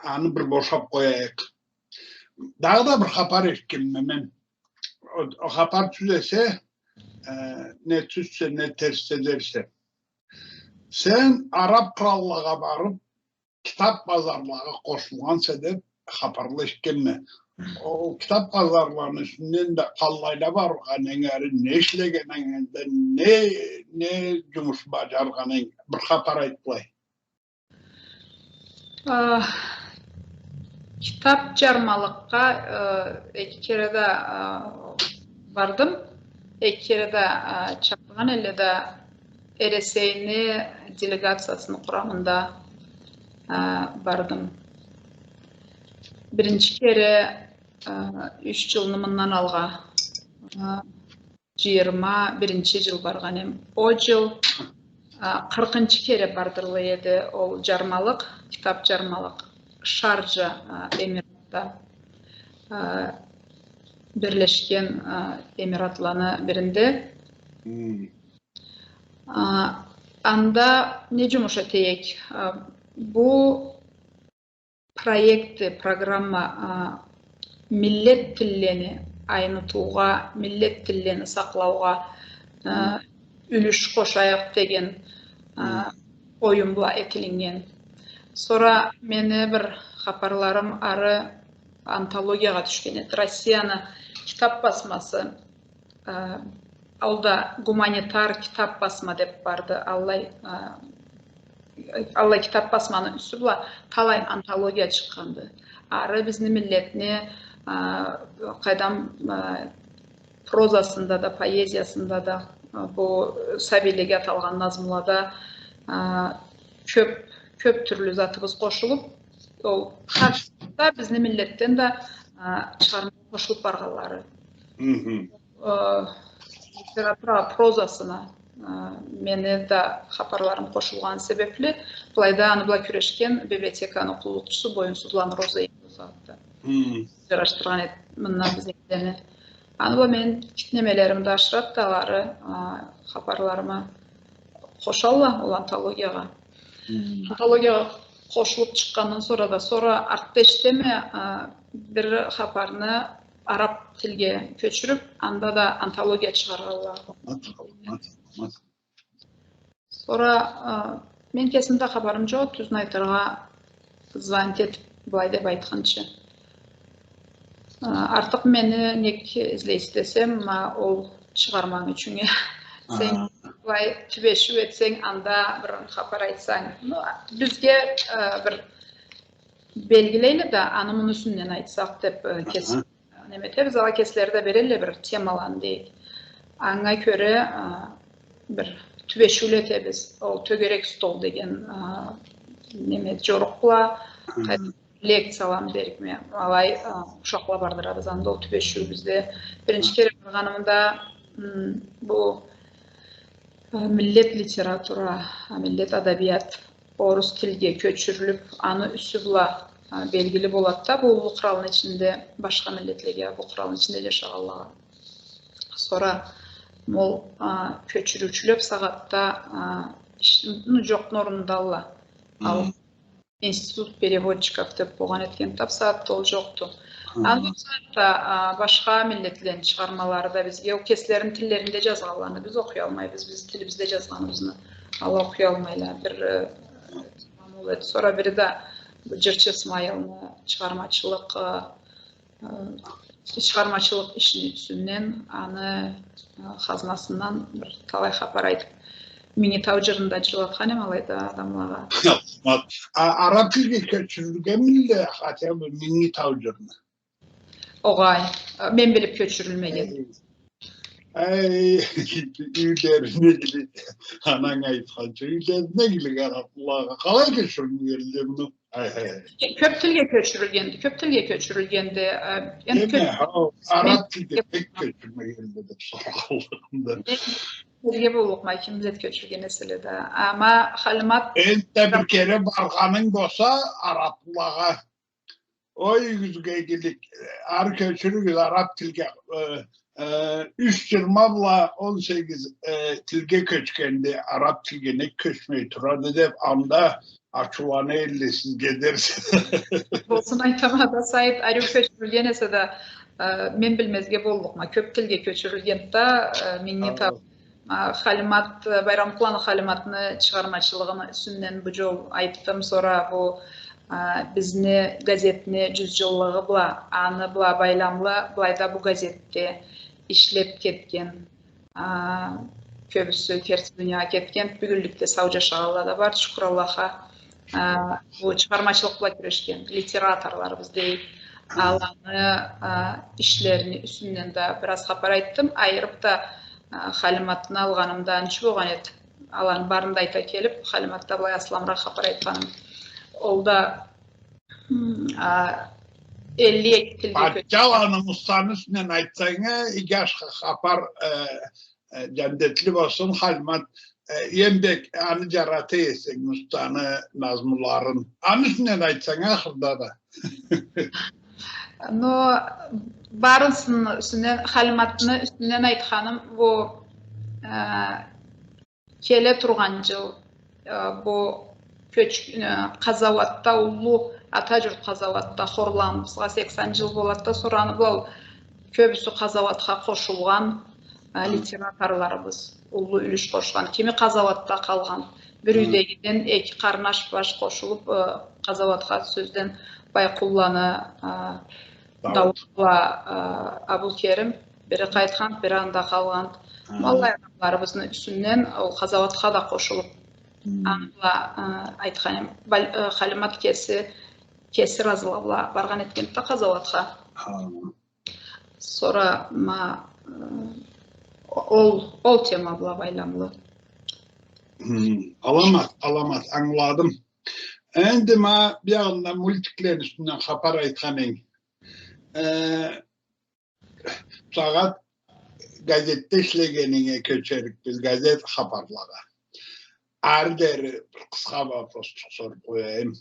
аны бир бошаб къояйыкъ. Дагъыда бир хапар эшитгенме мен. Ол, ол хапар тюз эсе, э, не тюзсе, не терс эсе дерсе. Сен араб къраллагъа барыб, китаб базарлагъа къошулгъанса деб хапарла эшитгенме. Ол китаб базарланы юсюнден да къаллайла баргъан эдинг, не ишлеген эдинг, не, не джумуш баджаргъан эдинг, бир хапар айт былай. А, китаб джармалыкъгъа, а, эки кере да, а, бардым. Эки кере да, а, чакъыргъан элле да, Эресейни делегациясыны къурамында, а, бардым. Биринчи кере, а, юч джылны мындан алгъа А, джыйырма биринчи джыл баргъан эм. Ол джыл, а, къыркъынчы кере бардырыла эди ол джармалыкъ, китап джармалыкъ. Шарджа, а, Эмиратда, а, Бирлешген, а, Эмиратланы биринде. Хм. А, анда не джумуш эте эдик? А, бу проектди, программа, а, миллет тиллени айнытыугъа, миллет тиллени сакълаугъа, а, юлюш къошайыкъ деген, а, оюм бла этилиннген. Сора мени бир хапарларым ары антологиягъа тюшген эди. Россияны китап басмасы, а, ол да гуманитар китап басма деб барды. Аллай, а, аллай китап басманы юсю бла талай антология чыкъгъанды. Ары бизни миллетни, а, къайдам, а, прозасында да, поэзиясында да, а, бу сабийлеге аталгъан назмулада, а, кёб, кёб тюрлю затыбыз къошулуб, ол хар да бизни миллетден да, а, чыгъармагъа къошулуб баргъанлары. Хы-хы. Э, литература прозасына, э, мени да хапарларым къошулгъаны себебли, былайда аны бла кюрешген библиотеканы къуллукъчусу Боюнсузланы Роза эди ол сагъатда. Хм. Джарашдыргъан эди мындан бизге. Аны бла мен немелерими да ашырады да алары, э, хапарларымы къошалла ол антологиягъа. Хм. Антологиягъа къошулуб чыкъгъандан сора да, сора артда эшитеме, э, бир хапарны араб тилге кёчюрюб, анда да антология чыгъаргъанла. Сора, а, мен кесими да хапарым джокъ, тюзюн айтыргъа, звонить этиб, былай деб айтхынчы. А, артыкъ мени нек излейсиз десем, ма ол чыгъарманг ючюн. Сен былай тюбешиу этсенг, анда бир хапар айтсанг. Ну, бизге, а, бир белгилейле да, аны муну юсюнден айтсакъ деб, э, кес-, неме этебиз, ала кеслери да берелле бир темаланы дейик. Анга кёре, а, бир тюбешиуле этебиз. Ол тёгерек стол деген, а, неме, джорукъ бла, лекцияланы берикме, алай, а, ушакъла бардырабыз. Анда ол тюбешиу бизде. Биринчи кере баргъанымда, м, бу, а, миллет литература, а, миллет адабият орус тилге кёчюрюлюб, аны юсю бла, а, белгили болады да, бу уллу къралны ичинде башха миллетлеге, бу къралны ичинде джашагъанлагъа. Сора ол, а, кёчюрюучюле бусагъатда, а, иш-, ну, джокъну орнундалла. Ал институт переводчиков деб болгъан этгенди да, бусагъатда ол джокъду. Аны бусагъатда, а, башха миллетлени чыгъармалары да бизге, ол кеслерини тиллеринде джазгъанланы биз окъуялмайбыз, биз тилибизде джазгъаныбызны ала окъуялмайла. Бир, э, ол эди. Сора бири да бу Джырчы Исмайылны чыгъармачылыкъ, э, э, чыгъармачылыкъ ишини юсюнден, аны, э, хазнасындан бир талай хапар айтыб, Минги тау джырын да джырлатхан эм алайда адамлагъа. А, араб тилге кёчюрюлгенмиди, хотя бы Минги тау джырыны? Огъай, э, мен билиб кёчюрюлмеген. Эй, юйлерине келе, ананг айтханча, юйлерине келе араблагъа. Къалай кёчюрюлгенди муну? Ай, ай, ай. Кёб тилге кёчюрюлгенди, кёб тилге кёчюрюлгенди, э, энди... Деме, кёб-, хау, араб тилге бек кёчюрмегенди деб соргъанлыгъымда. Мен билирге боллукъма, ким зат кёчюрген эселе да. Амма Халимат... Энтда бир кере баргъанынг болса, араблагъа, ой, юйюгюзге игилик, ары кёчюрюгюз араб тилге, э, э, юч джыйырма бла он сегиз, э, тилге кёчгенди, араб тилге нек кёчмей турады деб, анда ачыулана элле сизге дерсе. Болсун, айтама да, Саид, ариу кёчюрюлген эсе да, э, мен билмезге боллукъма. Кёб тилге кёчюрюлгенди да, э, Минги тау. А, Халимат, э, Байрамкъулланы Халиматны чыгъармачылыгъыны юсюнден бу джол айтдым. Сора бу, а, бизни газетни джюз джыллыгъы бла, аны бла байламлы, былайда бу газетде ишлеб кетген, а, кёбюсю керти дуниягъа кетген, бюгюнлюкде сау джашагъанла да бар, шукур Аллахха. А, бу чыгъармачылыкъ бла кюрешген литераторларыбыз дейик. Аланы, а, ишлерини юсюнден да бир аз хапар айтдым. Айырыб да, а, Халиматны алгъанымда ничи болгъан эди? Аланы барын да айта келиб, Халиматда былай асламыракъ хапар айтханым. Ол да, м, а, Элли эки тилге кёчген. Патчаланы Муссаны юсюнден айтсанг, иги ашхы хапар, э, э, джандетли болсун, Халимат, э, эм бек аны джарата эсенг, Муссаны назмуларын. Аны юсюнден айтсанг, ахырда да. Но барысын юсюнден, Халиматны юсюнден айтханым, бу, э, келе тургъан джыл, э, бу кёч-, э, къазауатда, уллу Ата джурт къазауатда хорлагъаныбызгъа сексен джыл болады да, сора аны бла кёбюсю къазауатха къошулгъан, э, литераторларыбыз уллу юлюш къошхан. Кими къазауатда къалгъан, бир юйдегиден эки къарнаш баш къошулуп, э, къазауатха, сёзден, Байкъулланы, э, Дауут. Дауут бла, э, Абулкерим, бири къайтхан, бири анда къалгъан. Ма аллай адамларыбызны юсюнден ол къазауатха да къошулуп, аны бла, э, айтхан эм, Бал-, э, Халимат кеси, кеси разылыгъы бла баргъан этгенди да къазауатха. Сора ма, э, ол, ол тема бла байламлы. Аламат, аламат, ангыладым. Энди ма биягъында мультиклени юсюнден хапар айтхан эдинг. Э, Бусагъат газетде ишлегенинге кёчерикбиз, газет хапарлагъа. Ары дери бир къысха вопросчукъ соруп къояйым.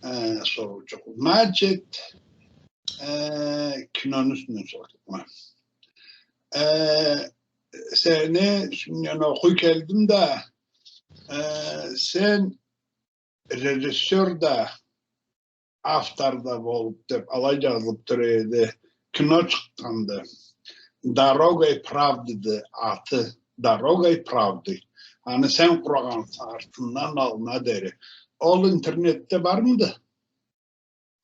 Э, соруучукъ. Значит, э, кинону юсюнден сордукъму? Э, сени юсюнгден окъуй келдим да, э, сен режиссёр да, автор да болуп деп, алай джазылып тура эди. Кино чыкъгъанды. «Дорогой правды»ды аты. «Дорогой правды». Аны сен къурагъанса, артындан аллына дери. Ол интернетде бармыды?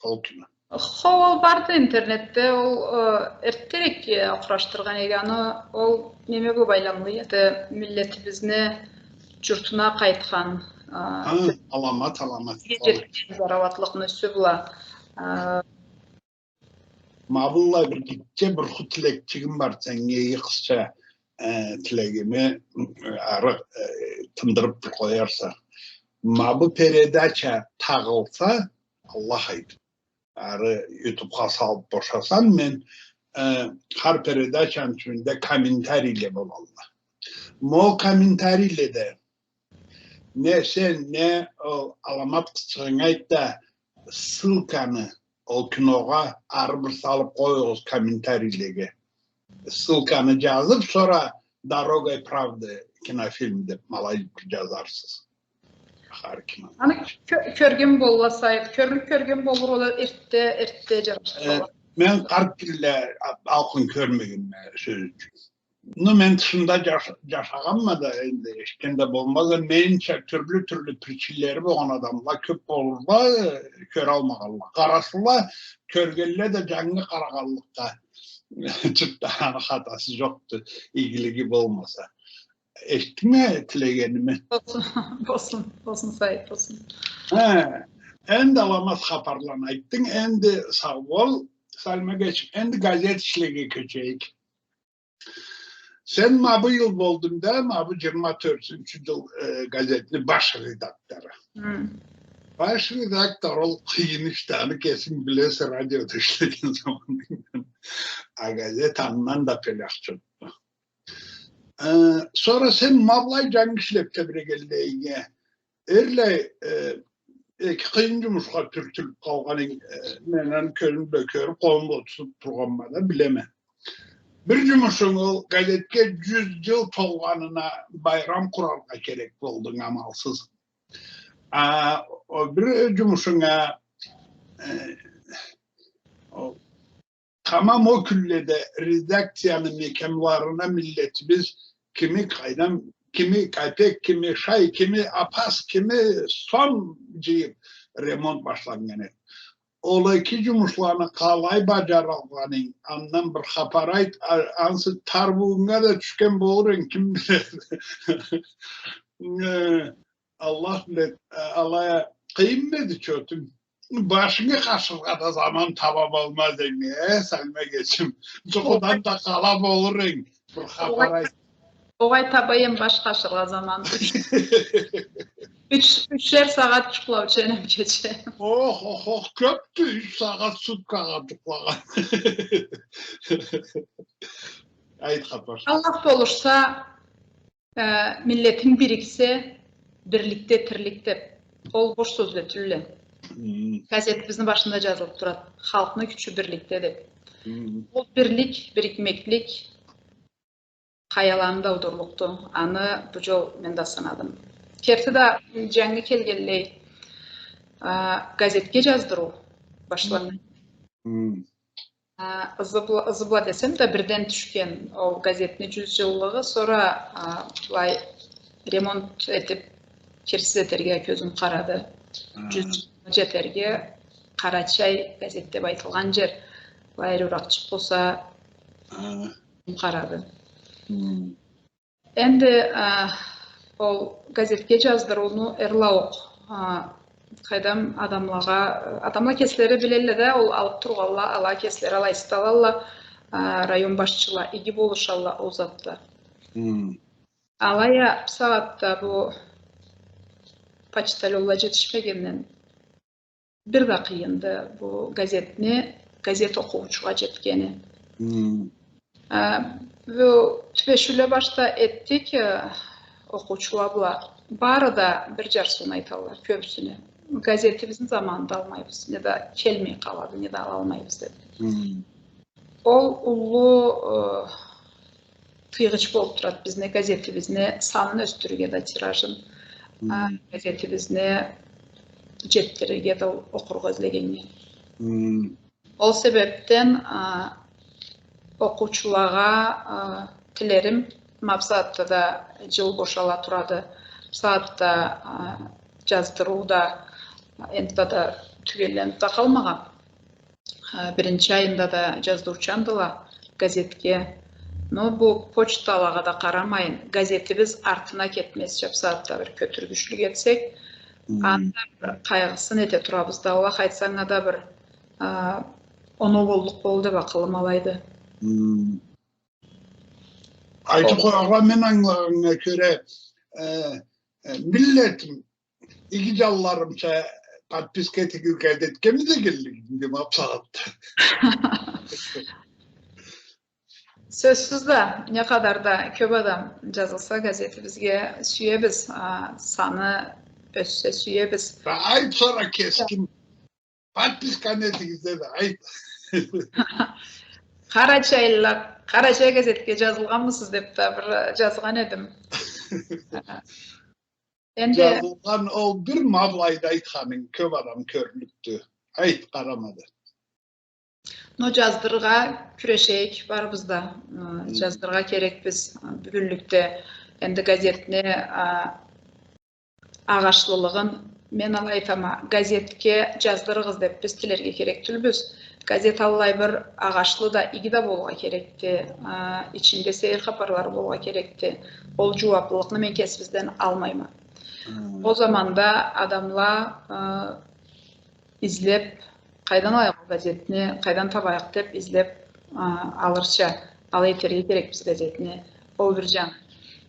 Ол кино. Хо, ол барды интернетде, ол, э, эртдерек, э, къурашдыргъан эдик аны, ол неме бла байламлы эди, миллетибизни джуртуна къайтхан, э, аламат, аламат. Джетген зарауатлыкъны юсю бла, э. Ма быллай бир гитче бир ху тилекчигим бар, сеннге иги къысха, э, тилегими, э, ары, э, тындырып бир къоярса. Ма бу передача тагъылса, Аллах айтып, ары ютубха салып бошасам мен, э, хар передачаны тюбюнде комментарийле болалла. Ма ол комментарийледе не сен, не ол аламат къызчыгъынг айт да, ссылканы ол киногъа ары бир салып къоюгъуз комментарийлеге. Ссылканы джазып, сора «Дорогой правды» кинофильм деп ма алай джазарсыз. Хар ким аны кё-, кёрген болла, Саид. Кёрюп кёрген болур, ол эртде, эртде джарашдырылгъан. Э, мен къарт тилде а-, алкъын кёрмегенме, сёз ючюн. Ну, мен тышында джаш-, джашагъанма да, энди эшитген да болмаз да, менимча, тюрлю-тюрлю причинлери болгъан адамла кёп болурла, э, кёралмагъанла. Къарасынла, кёргенле да джангы къарагъанлыкъгъа. Чыртда аны хатасы джокъду, игилиги болмаса. Эшитдингми тилегеними? Болсун, болсун, болсун, Саид, болсун. Хе, энди аламат хапарланы айтдынг, энди сау бол, Салима эгечим, энди газет ишлеге кёчейик. Сен ма бу джыл болдунг да, ма бу джыйырма тёртюнчю джыл, э, газетни баш редактору. Хы. Баш редактор ол къыйын ишди, аны кесинг билесе, радиода ишлеген заманынгдан. А газет андан да пелях чокъду. Э, сора сен ма былай джангы ишлеп тебирегенлейинге, эрлай, э, эки къыйын джумушха тюртюлюп къалгъанынг, э, мен аны кёзюм бла кёрюп, къолум бла тутуп тургъанма да, билеме. Бир джумушунг ол газетге джюз джыл толгъанына байрам къураргъа керек болдунг, амалсыз. А, ол бир джумушунга, э, ол Тамам ол кюнледе редакцияны мекямларына миллетибиз кими къайдан, кими капек, кими шай, кими апас, кими сом джыйып, ремонт башланнган эди. Ол эки джумушланы къалай баджаралгъанынг, андан бир хапар айт, а-, ансы тарбууннга да тюшген болур эдинг, ким биледи. Э, Аллах биледи, э, алай а къыйын эди, чотум. Башынгы къашыргъа да заман таба болмаз эдинг, э, Салима эгечим. Джукъудан да къала болур эдинг. Бир хапар айт. Огъай, табайым баш къашыргъа заман. Юч, Юч, ючер сагъат джукълаучу эдим кече. Ох, ох, ох, кёпдю, юч сагъат суткагъа джукълагъан. Айт, Хапар. Аллах болушса, э, миллетинг бириксе, бирликде тирлик деб. Ол бош сёзле тюлле. Хм. Газетибизни башында джазылыб турады. Халкъны кючю бирликде деб. Хм. Ол бирлик, бирикмеклик, къаяланы да аудурлукъду. Аны бу джол мен да сынадым. Керти да, джангы келгенлей, а, газетге джаздырыу башланды. Хм. А, ызы бла, ызы бла десем да, бирден тюшген ол газетни джюз джыллыгъы, сора, а, былай ремонт этиб, кирсиз этерге кёзюм къарады. Хм. Джюз джыллыгъы джетерге Къарачай газет деб айтылгъан джер былай эриракъчыкъ болса, Хм. къарады. Хм. Энди, а, ол газетге джаздырыуну эрлаукъ, а, къайдам, адамлагъа, адамла кеслери билелле да, ол алыб тургъанла, ала кеслери алай сыталалла, а, район башчыла иги болушалла ол затда. Хм. Алай а бусагъатда бу почтальонла джетишмегенден, бир да къыйынды бу газетни, газет окъуучугъа джетгени. Хм. А, бу тюбешиуле башда этдик, э, окъуучула бла. Бары да бир джарсыуну айталла, кёбюсюне. Газетибизни заманында алмайбыз, неда келмей къалады, неда алалмайбыз деб. Хм. Ол уллу, э, тыйгъыч болуб турады бизни газетибизни санын ёсдюрюрге да, тиражын, а, Хм. газетибизни джетдирирге да, окъургъа излегеннге. Хм. Ол себебден, а, окъуучулагъа, а, тилерим, ма бусагъатда да джыл бошала турады. Бусагъатда, а, джаздырыу да, энтда да тюгеллениб да къалмагъан. А, биринчи айында да джаздырыучандыла газетге. Но бу почталагъа да къарамайын, газетибиз артына кетмезча бусагъатда бир кётюргючлюк этсек, Хм. анда бир къайгъысын эте турабыз да, Аллах айтса, анга да бир, а, оноу боллукъ болур деб акъылым алайды. Хм. Айтыб къояргъа, мен ангылагъаннга кёре, э, э, миллетим, иги джанларымча подписка этигиз газетге дегенлигинг, ма бусагъатда. Сёзсюз да, не къадар да кёб адам джазылса газетибизге, сюебиз, а, саны ёссе, сюебиз. Айт, сора кескин. Подписканы этигиз деди, айт. Къарачайлыла, Къарачай газетге джазылгъанмысыз деб да бир джазгъан эдим. Энди джазылгъан ол бир, ма былайда айтханынг, кёб адам кёрлюкдю. Айт, къарамады. Но джаздырыргъа кюрешейик барыбыз да. Ы, Хы. Джаздырыргъа керекбиз, ы, бюгюнлюкде. Энди газетни, а, агъашлылыгъын мен алай айтама, газетге джаздырыгъыз деб биз тилерге керек тюлбюз. Газет аллай бир агъашлы да, иги да болургъа керекди. А, ичинде сейир хапарлары болургъа керекди. Ол джууаплылыкъны мен кесибизден алмайма. Хы. Ол заманда адамла, а, излеб, къайдан алайыкъ ол газетни, къайдан табайыкъ деб излеб, а, алырча, алай этерге керекбиз газетни. Ол бир джаны.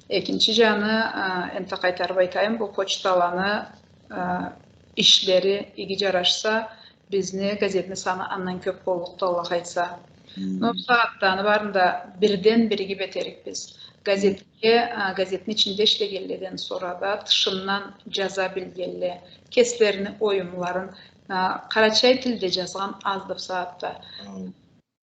Экинчи джаны, а, энтда къайтарыб айтайым, бу почталаны, а, ишлери иги джарашса, бизни газетни саны андан кёб боллукъду, Аллах айтса. Хы. Но бусагъатда аны барын да бирден биригиб этерикбиз. Газетге, а, газетни ичинде ишлегенледен сора да, тышындан джаза билгенле, кеслерини оюмларын, а, къарачай тилде джазгъан азды бусагъатда. Хы.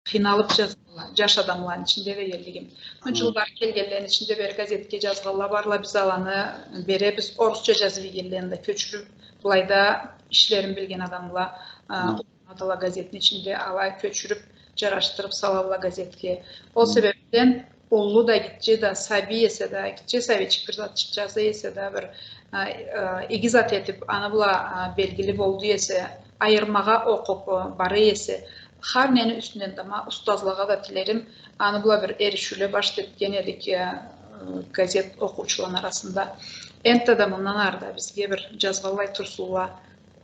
Къыйналыб джазгъанла, джаш адамланы ичинде дегенлигим. Хы. Джыллары келгенлени ичинде бери газетге джазгъанла барла, биз аланы беребиз, орусча джазыб ийгенлени да кёчюрюб, былайда ишлерин билген адамла, а, Хы. Адала газетни ичинде алай кёчюрюб, джарашдырыб салалла газетге. Ол Хы. Себебден уллу да, гитче да, сабий эсе да, гитче сабийчик бир затчыкъ джаза эсе да, бир, а, а, иги зат этиб, аны бла, а, белгили болду эсе, айырмагъа окъуб, а, бара эсе, хар нени юсюнден да, ма, устазлагъа да тилерим, аны бла бир эришиуле баш этген эдик, а, газет окъуучуланы арасында. Энтда да мындан ары да бизге бир джазгъанлай турсунла,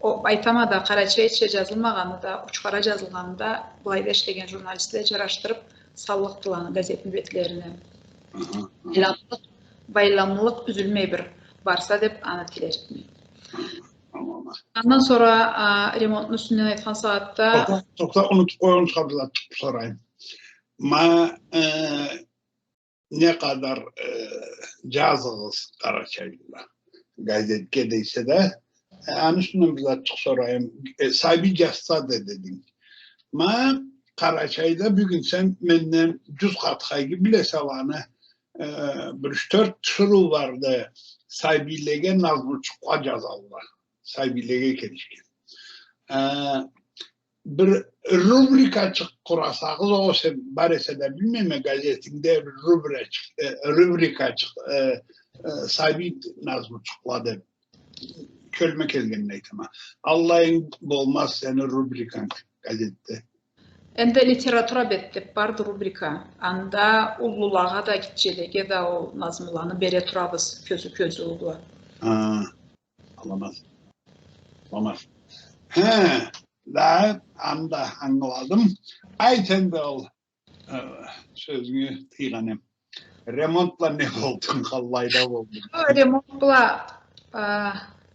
О, айтама да, къарачайча джазылмагъаны да, учхара джазылгъаны да, былайда ишлеген журналистле джарашдырыб саллыкъдыла аны газетни бетлерине. Аха, аха. Байламлыкъ, байламлыкъ юзюлмей бир барса деб аны тилерикме. Андан сора, а, ремонтну юсюнден айтхан сагъатда... Тохта, тохта, унутуп къойгъунчугъа бир зат сорайым. Ма, э, не къадар, э, джазыгъыз, къарачайлыла, газетге дейсе да, э, аны юсюнден бир затчыкъ сорайым. Э, сабий джазса да дединг. Ма Къарачайда бюгюн сен менден джюз къат хайгы билесе аланы, э, бир юч-тёрт тиширыу барды, сабийлеге назмучукъла джазалла. Сабийлеге келишген. Э, бир рубрикачыкъ къурасагъыз, ол сен бар эсе да билмейме, газетингде бир рубрикачыкъ, э, рубрикачыкъ, э, э, сабий назмучукъла деп. Кёлюме келгенин айтама. Аллайынг болмаз сени рубриканг газетде. Энди литература бет деп барды рубрика. Анда уллулагъа да, гитчелеге да ол назмуланы бере турабыз кёзюу-кёзюу бла. Ха, аламат. Аламат. Хе, да, анда ангыладым. Айт энди ол, э, сёзюнгю тыйгъан эм. Ремонт бла не болду, къаллайда болду? Ремонт бла, э,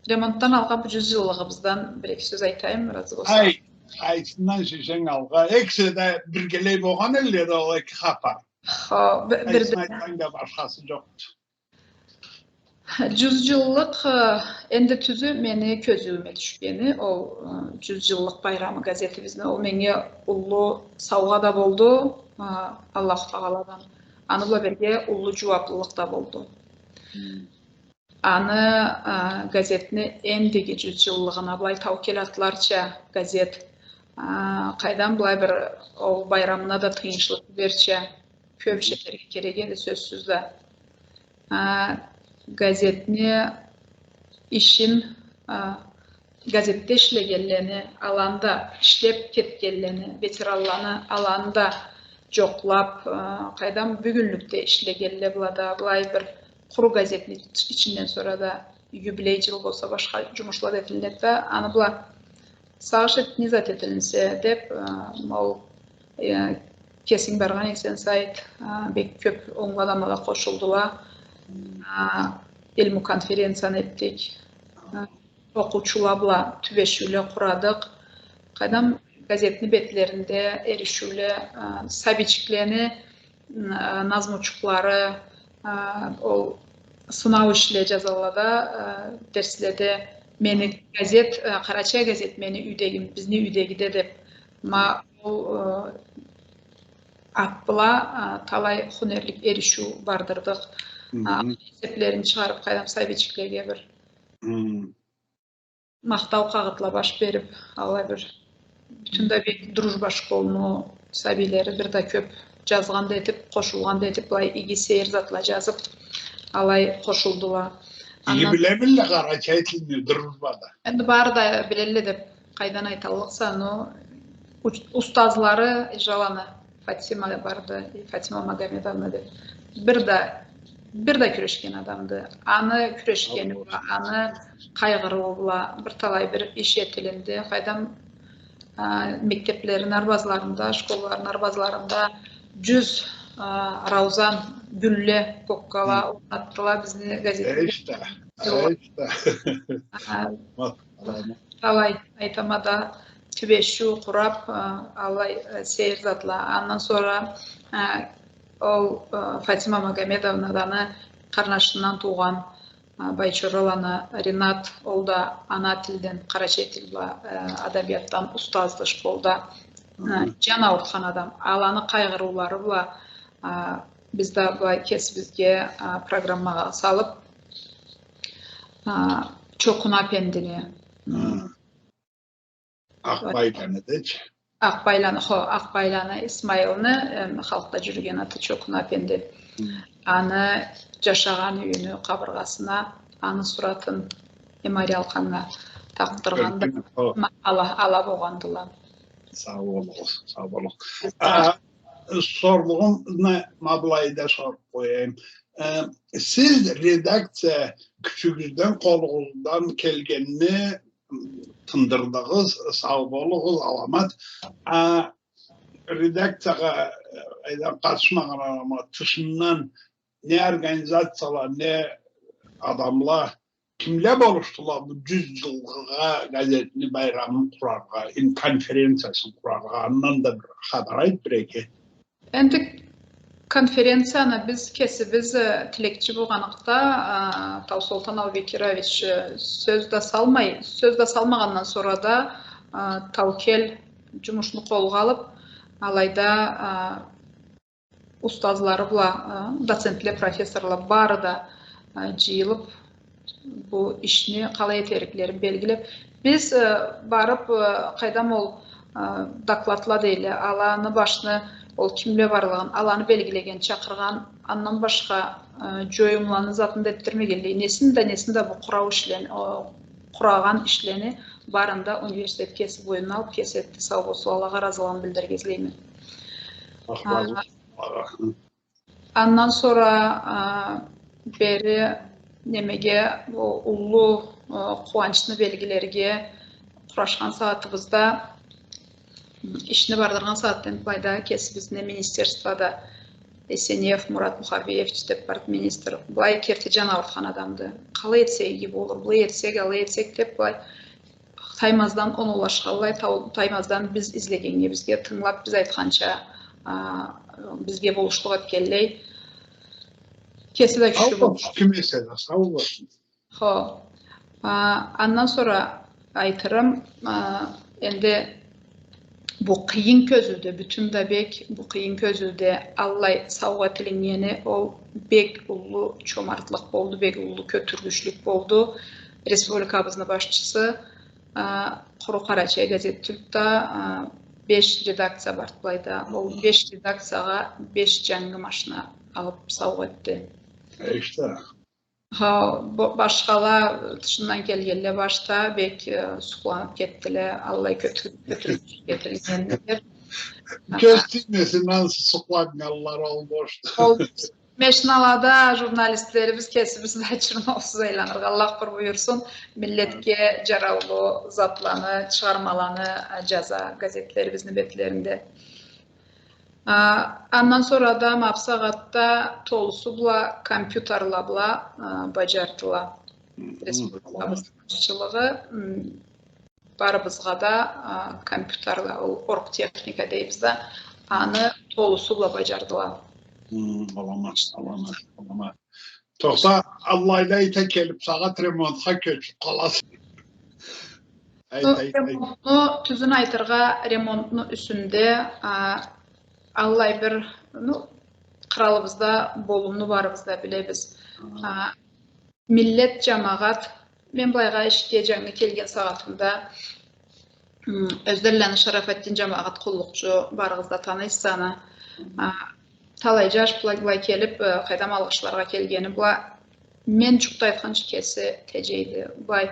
ремонтдан алгъа бу джюз джыллыгъыбыздан бир-эки сёз айтайым, разы болсанг. Ай, къайсындан сюйсенг алгъа. Экиси да биргелей болгъан элле да ол эки хапар. Хо, бир, бир... Къайсын айтсанг да башхасы джокъду. Джюз джыллыкъ, э, энди тюзю мени кёзюуюме тюшгени, ол, э, джюз джыллыкъ байрамы газетибизни, ол меннге уллу саугъа да болду, э, Аллаху Тагъаладан. Аны бла бирге уллу джууаплылыкъ да болду. Хм. Аны, э, газетни эндиги джюз джыллыгъына былай таукел атларча газет, э, къайдам, былай бир ол байрамына да тыйыншлыкъ берирча кёп иш этерге керек эди, сёзсюз да. А, газетни ишин, а, газетде ишлегенлени, аланы да ишлеп кетгенлени, ветеранланы, аланы да джокълап, а, къайдам, бюгюнлюкде ишлегенле бла да, былай бир къуру газетни ич-, ичинден сора да юбилей джыл болса, башха джумушла да этилинеди да, аны бла сагъыш эт-, не зат этилинсе деп, э, ол, э, кесинг баргъан эсенг, Саид, э, бек кёп онглу адамла да къошулдула. Э, илму конференцияны этдик. Э, окъуучула бла тюбешиуле къурадыкъ. Къайдам, газетни бетлеринде эришиуле, э, сабийчиклени, м, а, назмучукълары, а, ол сынау ишле джазалла да, а, дерследе мени газет, а, Къарачай газет мени юйдегим, бизни юйдегиде деп. Ма ол, а, ат бла, а, талай хунерлик эришиу бардырдыкъ. А, эсеплерин чыгъарып, къайдам, сабийчиклеге бир махтау къагъытла баш берип, алай бир бютюн да бек Дружба школну сабийлери бир да кёп джазгъан да этип, къошулгъан да этип, былай иги сейир затла джазып, алай къошулдула. Иги билемиле къарачай тилни Дружбада? Энди бары да билелле деп къайдан айталлыкъса, но уч-, устазлары, жаланы, Фатима барды, Фатима Магомедовна деп. Бир да, бир да кюрешген адамды. Аны кюрешгени бла, аны къайгъырыуу бла бир талай бир иш этилинди. Къайдам, а, мектеплерини арбазларында, школаларыны арбазларында джюз, а, раузан, гюлле, коккала орнатдыла бизни газетибизде. Эшта, эшта. А, талай, айтама да, тюбешиу къурап, а, алай, э, сейир затла. Андан сора, э, ол, э, Фатима Магомедовнаны къарнашындан туугъан, э, Байчораланы Ринат, ол да ана тилден, къарачай тил бла, э, адабиятдан устазды школда. Э, джан аурутхан адам. Аланы къайгъырыулары бла, э, биз да былай кесибизге, э, программагъа салып, э, Чокуна апендини, Акъбайланы дечи. Акъбайланы, хо, Акъбайланы Исмаилни, эм, халкъда джюрюген аты Чокуна апенди. Аны джашагъан юйюню къабыргъасына аны суратын мемориал къанына такъдыргъанды. Ала, ала болгъандыла. Сау болугъуз, сау болугъуз. А, сорлугъумну ма былайда соруп къояйым. Э, сиз редакция кючюгюзден, къолугъуздан келгенни тындырдыгъыз, сау болугъуз, аламат. А, редакциягъа, э, къатышмагъан адамгъа тышындан не организацияла, не адамла кимле болушдула бу джюз джылгъа газетни байрамын къураргъа, ин-, конференциясын къураргъа, андан да бир хапар айт бир эки. Энди конференцияны биз кесибиз, э, тилекчи болгъаныкъда, а, Таусолтан Аубекирович, э, сёз да салмай, сёз да салмагъандан сора да, а, Таукел джумушну къолгъа алып, алайда, а, устазлары бла, а, доцентле, профессорла бары да, а, джыйылып, бу ишни къалай этериклерин белгилеп, биз, э, барып, э, къайдам ол, э, докладла дейле, аланы башны, ол кимле барлыгъын, аланы белгилеген, чакъыргъан, андан башха, э, джоюмланы затын да этдирмегенлей, несин да, несин да бу къурау ишлени, о, къурагъан ишлени барын да университет кеси бойнуна алып, кеси этди, сау болсун, Аллахха разылыгъын билдирирге излейме. Аллах разы болсун. Андан сора, а, бери немеге, о, уллу, а, къууанчны белгилерге къурашхан сагъатыбызда, м, ишни бардыргъан сагъатдан былайда кесибизни министерствода Эсенеев Мурат Мухарбиевич деп барды министр. Былай керти джан аурутхан адамды. Къалай этсек иги болур, былай этсек, алай этсек деп былай таймаздан оноулашханлай, тау-, таймаздан биз излегеннге, бизге тынгылап, биз айтханча, а, бизге болушлукъ этгенлей. Кеси да кючлю болуш. Ким эсе да, сау болсун. Хо. А, андан сора айтырым, а, энди бу къыйын кёзюуде, бютюн да бек, бу къыйын кёзюуде аллай саугъа этилиннгени, ол бек уллу чомартлыкъ болду, бек уллу кётюргючлюк болду. Республикабызны башчысы, а, къуру Къарачай газет тюлдю да, а, беш редакция барды былайда. Ол беш редакциягъа беш джангы машина алып саугъа этди. Э, ишде. Хо, бо-, башхала тышындан келгенле башда бек, э, сукъланып кетдиле, аллай кётюр-, кётюргюч этилгенди деп. Кёз тиймесин, ансы сукъланнганла ол бошду. Ол машиналада журналистлерибиз кесибиз да чырмаусуз айланыргъа Аллах бир буюрсун. Миллетге жараулу затланы, чыгъармаланы, э, жаза газетлерибизни бетлеринде. А, андан сора да ма бусагъатда толусу бла компьютерла бла, а, бажардыла. Республикабыз башчылыгъы, м, барыбызгъа да, а, компьютерла, ол оргтехника дейбиз да, аны толусу бла бажардыла. Хы, аламат, аламат, аламат. Тохта, аллайла айта келип, сагъат ремонтха кёчюп къаласыз. Айт, айт, айт. Ремонтну, тюзюн айтыргъа, ремонтну юсюнде, а, аллай бир, ну, къралыбызда болумну барыбыз да билебиз. А, миллет, жамагъат, мен былайгъа ишге жангы келген сагъатымда, м, Ёзденланы Шарафатдин жамагъат къуллукъчу, барыгъыз да таныйсыз аны. А, талай жаш былай, былай келип, э, къайдам, алгъышларгъа келгени бла, мен жукъ да айтханча, кеси теджейди. Былай,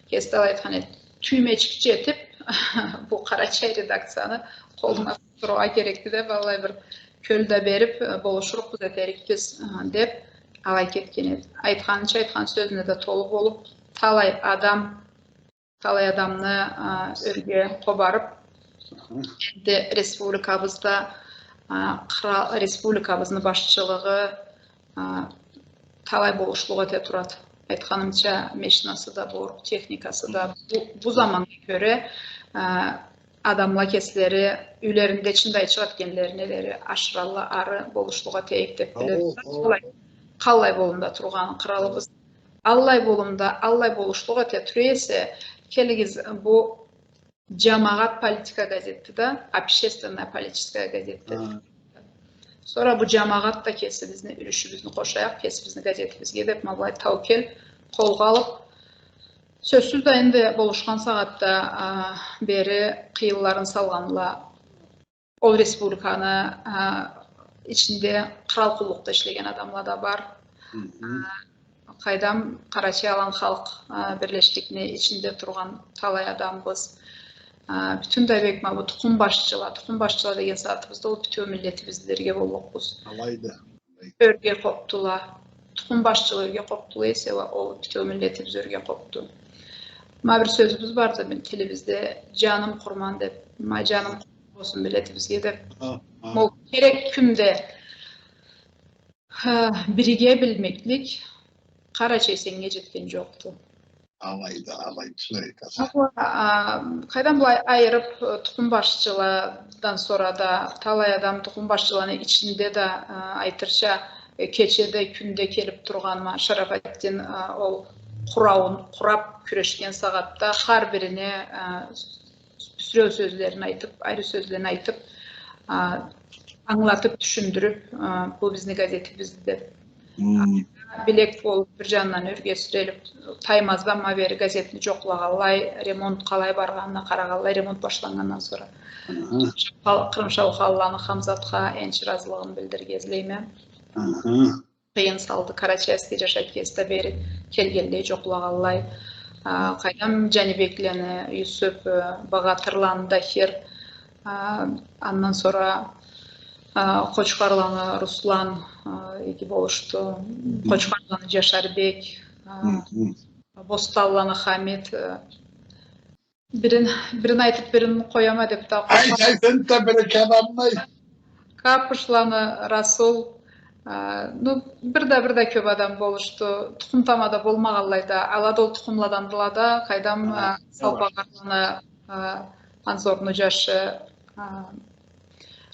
кеси да алай айтхан эди. Тюймечик джетип, бу Къарачай редакцияны къолуна тутдурургъа керекди деп, аллай бир кёл да берип, э, болушурукъбуз, этерикбиз, э, деп, алай кетген эди. Айтханыча, айтхан сёзюне да толу болуп, талай адам талай адамны, а, ёрге къобарып, энди республикабызда, а, кърал, республикабызны башчылыгъы, а, талай болушлукъ эте турады. Айтханымча, машинасы да бор, техникасы да. Бу, бу заманнга кёре, а, адамла кеслери юйлеринде чындайчыкъ этгенлерине дери ашыралла, ары болушлукъ этейик деп билебиз. Къаллай, къаллай болумда тургъаны къралыбыз. Аллай болумда, аллай болушлукъ эте тура эсе, келигиз, бу жамагъат политика газетди да, общественно-политическая газетди. Хы. Сора бу жамагъат да кесибизни юлюшюбюзню къошайыкъ, кесибизни газетибизге деп, ма былай таукел къолгъа алып, сёзсюз да, энди болушхан сагъатда, а, бери къыйынларын салгъанла, ол республиканы, а, ичинде кърал къуллукъда ишлеген адамла да бар. Хы-хы. А, къайдам, Къарачай-Алан халкъ, а, бирлешликни ичинде тургъан талай адамбыз. А, бютюн да бек ма бу тукъум башчыла, тукъум башчыла деген сагъатыбызда ол бютеу миллетибиз дерге боллукъбуз. Алайды. Ёрге къобдула. Тукъум башчыла ёрге къобдула эсе уа, ол бютеу миллетибиз ёрге къобду. Ма бир сёзюбюз барды, бир тилибизде, «Жаным къурман» деп. Ма жаным къурман болсун миллетибизге деп. Хы, хы. Ол керек кюнде, хы, бириге билмеклик Къарачай сеннге жетген жокъду. Алайды, алайды, шулай айтаса. Ала, а, къайдан былай айырып, э, тукъум башчыладан сора да, талай адам тукъум башчыланы ичинде да, а, айтырча, э, кечеде, кюнде келип тургъан ма Шарафатдин, а, ол къурауун къурап кюрешген сагъатда хар бирине, а, бюсюреу сёзлерин айтып, айры сёзлерин айтып, а, ангылатып, тюшюндюрюп, а, бу бизни газетибиз деп. Билек болуп, бир джанындан ёрге сирелип, таймаздан ма бери газетни джокълагъанлай, ремонт къалай баргъанына къарагъанлай, ремонт башланнгандан сора. Къырым Шаухалланы Хамзатха энчи разылыгъымы билдирирге излейме. Къыйын салды. Карачаевский джашайт кеси да бери келгенлей, джокълагъанлай. А, къайдам, Джанибеклени Юсуп, э, Багъатырланы Дахир, а, андан сора, а, Къочхарланы Руслан, а, иги болушду. Къочхарланы Джашарбек, а, Бостанланы Хамит, э, Бирин, бирин айтып, бирин къояма деп да. Айт, айт, энтда бир-эки адамны айт. Капушланы Расул, а, ну, бир да, бир да кёп адам болушду. Тукъум тамада болмагъанлай да, ала да ол тукъумладандыла да, къайдам, а, Салпагъарланы, а, Анзорну джашы, а,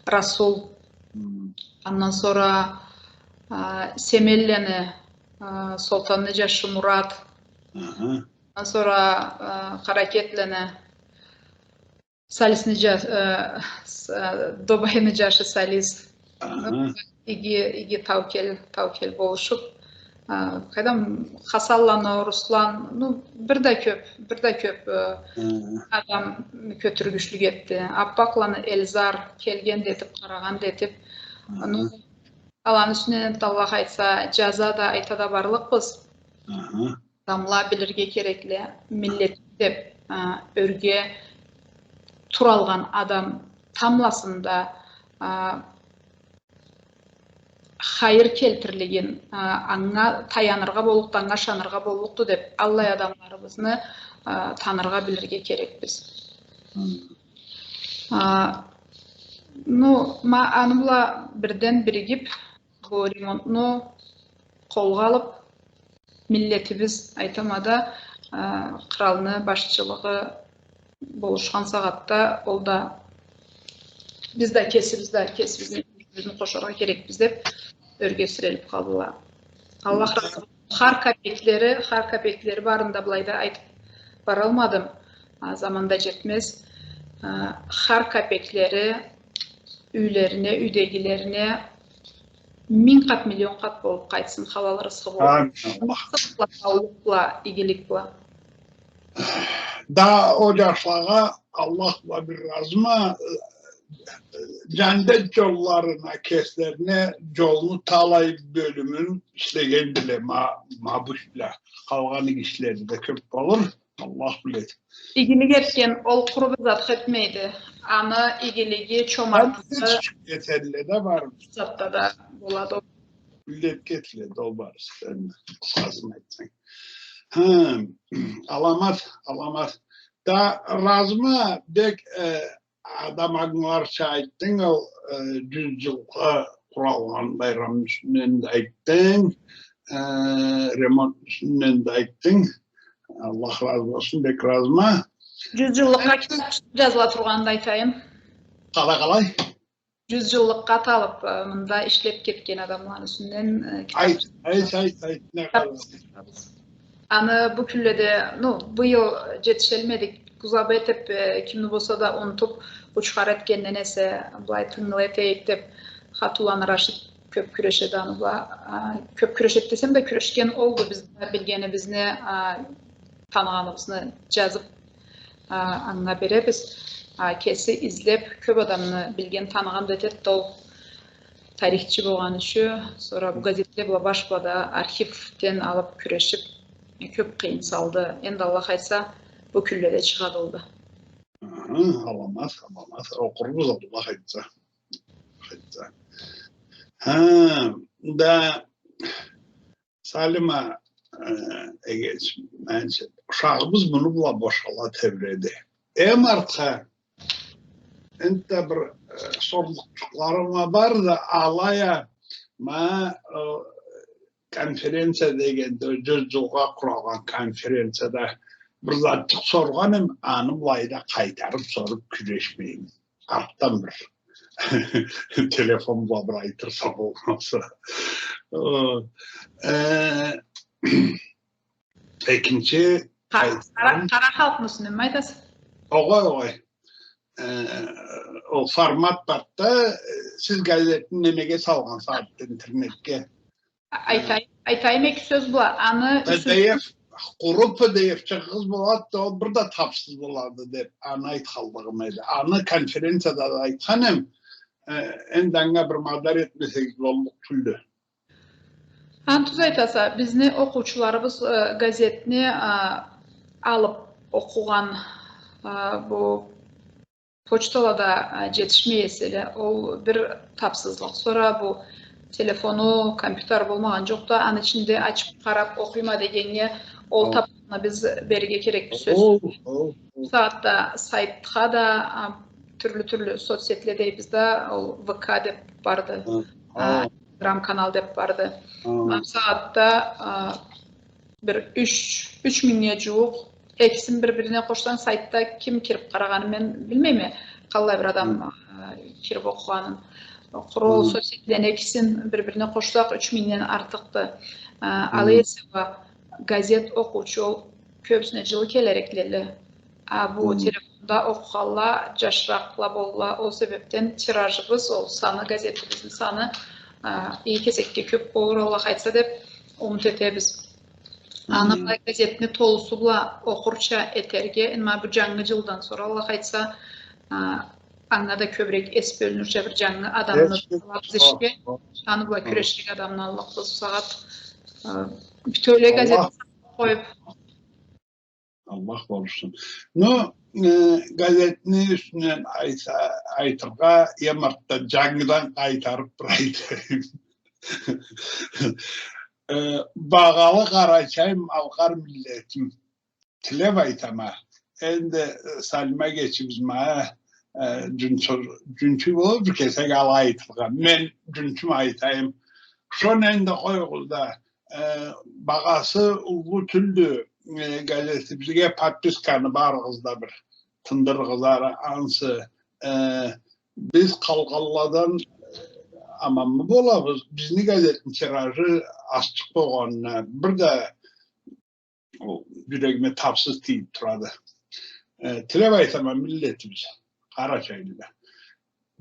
Расул. Андан сора, а, Семенлени, а, Солтанны джашы Мурат. Андан сора, э, Къаракетлени Салисни джа-, э, с-, э, Добайны джашы Салис. Иги, иги таукел, таукел болушуп. Э, къайдам, Хасанланы Руслан, ну, бир да кёп, бир да кёп, э, адам кётюргючлюк этди. Аппакъланы Эльзар келген да этип, къарагъан да этип. Ну, аланы юсюнден да, Аллах айтса, джаза да, айта да барлыкъбыз. Адамла билирге керекли, миллет деп, а, ёрге туралгъан адам тамбласында, а, хайыр келтирлигин, а, анга таяныргъа боллукъду, анга ышаныргъа боллукъду деп, аллай адамларыбызны, а, таныргъа, билирге керекбиз. А, ну, ма, аны бла бирден биригип, бу ремонтну къолгъа алып, миллетибиз, айтама да, а, къралны башчылыгъы болушхан сагъатда, ол да, биз да кесибиз да, кесибизни юлюшюбюзню къошаргъа керекбиз деп, ёрге сирелип къалдыла. Аллах разы болсун. Хар капеклери, хар капеклери барын да былайда айтып баралмадым. А, заман да джетмез. А, хар капеклери юйлерине, юйдегилерине минг къат, миллион къат болуп къайтсын, халал рысхы болуп. Амин, Аллах. Саулукъ бла, игилик бла. Да ол джашлагъа Аллах бла бир разыма, э, джандет джолларына, кеслерине джолну талай бёлюмюн ишлегендиле ма-, ма бу ишле. Къалгъан иги ишлери да кёп болур. Аллах биледи. Игилик этген ол къуру бир затха этмейди. Аны игилиги, чомартлыгъы этелле да бар. Затда да болады ол. Миллетге этиледи ол барысы. Энди къысхасын айтсанг. Хы, аламат, аламат. Да разыма бек, э, адам ангыларча айтдынг, ол, э, джюз джылгъа къуралгъан байрамны юсюнден да айтдынг, э, ремонтну юсюнден да айтдынг. Аллах разы болсун, бек разыма. Джюз джыллыкъгъа китап джазыла тургъанын да айтайым. Къалай, къалай? Джюз джыллыкъгъа аталып, э, мында ишлеп кетген адамланы юсюнден, э, китап. Айт, айт, айт, айт, не къалай? Аны бу кюнледе, ну, быйыл джетишалмадыкъ, узакъ этип, э, кимни болса да унутуп, учхар этгенден эсе, былай тынгылы этейик деп, Хатуланы Рашид кёп кюрешеди аны бла. А, кёп кюрешеди десем да, кюрешген олду, биз да билгенибизни, а, таныгъаныбызны джазып, а, анга беребиз. А, кеси излеп, кёп адамны билген, таныгъан да этеди ол. Тарихчи болгъаны ючюн, сора бу газетле бла баш бла да архивден алып кюрешип, кёп къыйын салды. Энди Аллах айтса, бу кюнледе чыгъады ол да. Аха, аламат, аламат. Окъурбуз, Аллах айтса. Айтса. Ха, да, Салима, э, эгеч, менча, ушагъыбыз муну бла бошала тебреди. Эм артха, энтда бир, э, сорлукъчукъларым а бар да, алай а, ма, э, конференция дегенде, джюз джылгъа къуралгъан конференцияда бир затчыкъ соргъан эм, аны былайда къайтарып соруп кюрешмейме. Артдан бир телефон бла бир айтырса болмаса. Э, э, экинчи Къа-, къара, къара халкъны юсюнденми айтаса? Огъай, огъай. Э, ол формат барды да, э, сиз газетни немеге салгъан сагъатда интернетге? Айтайым, айтайым эки сёз бла. Аны П Д Ф, къуру П Д Ф чыгъыгъыз болады да, ол бир да тапсыз болады деп, аны айтханлыгъым эди. Аны конференцияда да айтхан эм, э, энди анга бир мадар этмесегиз боллукъ тюлдю. Аны тюз айтаса, бизни окъуучуларыбыз, э, газетни, а, алып окъугъан, а, бу почталада, а, джетишмей эселе, ол бир тапсызлыкъ. Сора бу телефону, компьютер болмагъан джокъду, аны ичинде ачып къарап окъуйма дегеннге ол тапсызны биз берирге керекбиз сёз. Ол, ол, ол. Бусагъатда сайтха да, а, тюрлю-тюрлю соцсетле дейбиз да, ол В К деп барды. А, Телеграм канал деп барды. Ма бусагъатда, а, бир юч, юч мингнге джууукъ, экисин бир-бирине къошсанг, сайтда ким кирип къарагъанын мен билмейме. Къаллай бир адам, а, кирип окъугъанын. Къуру ол соцсетлени экисин бир-бирине къошсакъ, юч мингден артыкъды. А, алай эсе уа газет окъуучу ол кёбюсюне джылы келерекле. А бу телефонда окъугъанла джашыракъла болла. Ол себепден тиражыбыз, ол саны, газетибизни саны, а, иги кесекге кёп болур, Аллах айтса, деп умут этебиз. Аны бла газетни толусу бла окъурча этерге, энди ма бу джангы джылдан сора, Аллах айтса, а, анга да кёбюрек эс бёлюнюрча бир джангы адамны алабыз ишге. Аны бла кюреширге адамны аллыкъбыз бусагъат. А, бютеулей газетни къоюп. Аллах болушсун. Ну, э, газетни юсюнден айта-, айтыргъа, эм артда джангыдан къайтарып бир айтайым. Э, багъалы къарачай-малкъар миллетим, тилеп айтама. Энди, э, Салима эгечибиз ма, э, джунчу-, джунчу болуп, бир кесек алай айтыргъа. Мен джунчума айтайым. Шону энди къоюгъуз да, э, багъасы уллу тюлдю, э, газетибизге подписканы барыгъыз да бир тындырыгъыз ары, ансы, э, биз къалгъанладан, э, аманмы болабыз? Бизни газетни тиражы азчыкъ болгъанына бир да ол джюрегиме тапсыз тийип турады. Э, тилеп айтама, миллетибиз, къарачайлыла.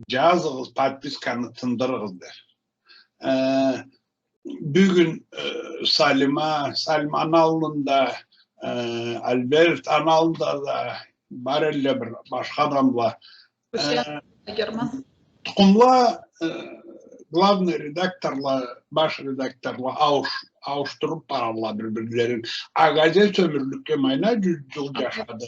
Джазыгъыз, подписканы тындырыгъыз дер. Э, бюгюн, э, Салима, Салиманы аллында, э, Альберт, аны аллында да бар элле бир башха адамла. Э, Герман. Тукъумла, э, главный редакторла, баш редакторла ауш-, ауушдуруп баралла бир-бирлерин. А газет ёмюрлюкге майна джюз джыл джашады.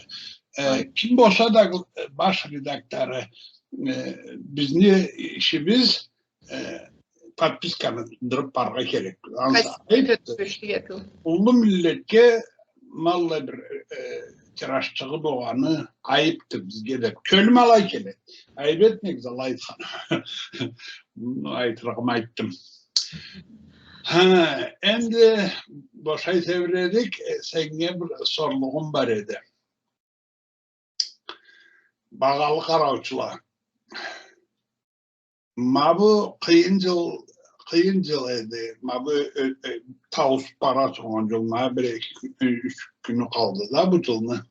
Э, ким болса да, э, баш редактору, э, бизни ишибиз, э, подписканы тындырып барыргъа керек. Ансы айыпды. Уллу миллетге ма аллай бир, э, тиражчыгъы болгъаны айыпды бизге деп. Кёлюм алай келеди. Айып этмегиз, алай айтхан. Муну айтырыгъымы айтдым. Ха, энди бошай тебиредик, э, сеннге бир сорлугъум бар эди. Багъалы къараучула. Ма бу къыйын джыл, къыйын джыл эди. Ма бу, э, э, тауусуп бара тургъан джыл, ма бир эки кю-, юч кюню къалды да бу джылны.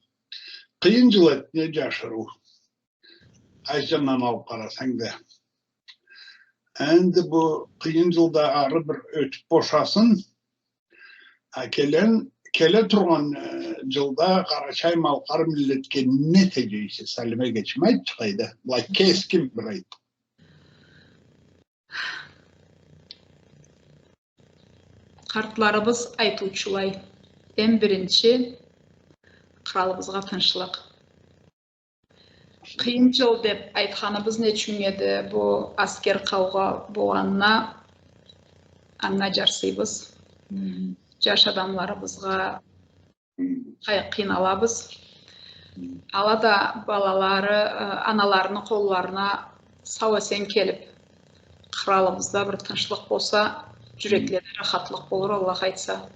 Къыйын джыл эди, не джашырыу. Къайсы джандан алып къарасанг да. Энди бу къыйын джыл да ары бир ётюп бошасын. А келен, келе тургъан, э, джылда къарачай-малкъар миллетге не этеджексиз, Салима эгечим, айтчы къайда. Былай кескин бир айт. Къартларыбыз айтыучулай, эм биринчи, къралыбызгъа тынчлыкъ. Къыйын джыл деб айтханыбыз не ючюн эди? Бу аскер къаугъа болгъанына анга джарсыйбыз. Хы. Джаш адамларыбызгъа, хы, къай-, къыйналабыз. Хы. Ала да балалары, э, аналарыны къолларына сау-эсен келиб, къралыбызда бир тынчлыкъ болса, джюрекледе рахатлыкъ болур, Аллах айтса.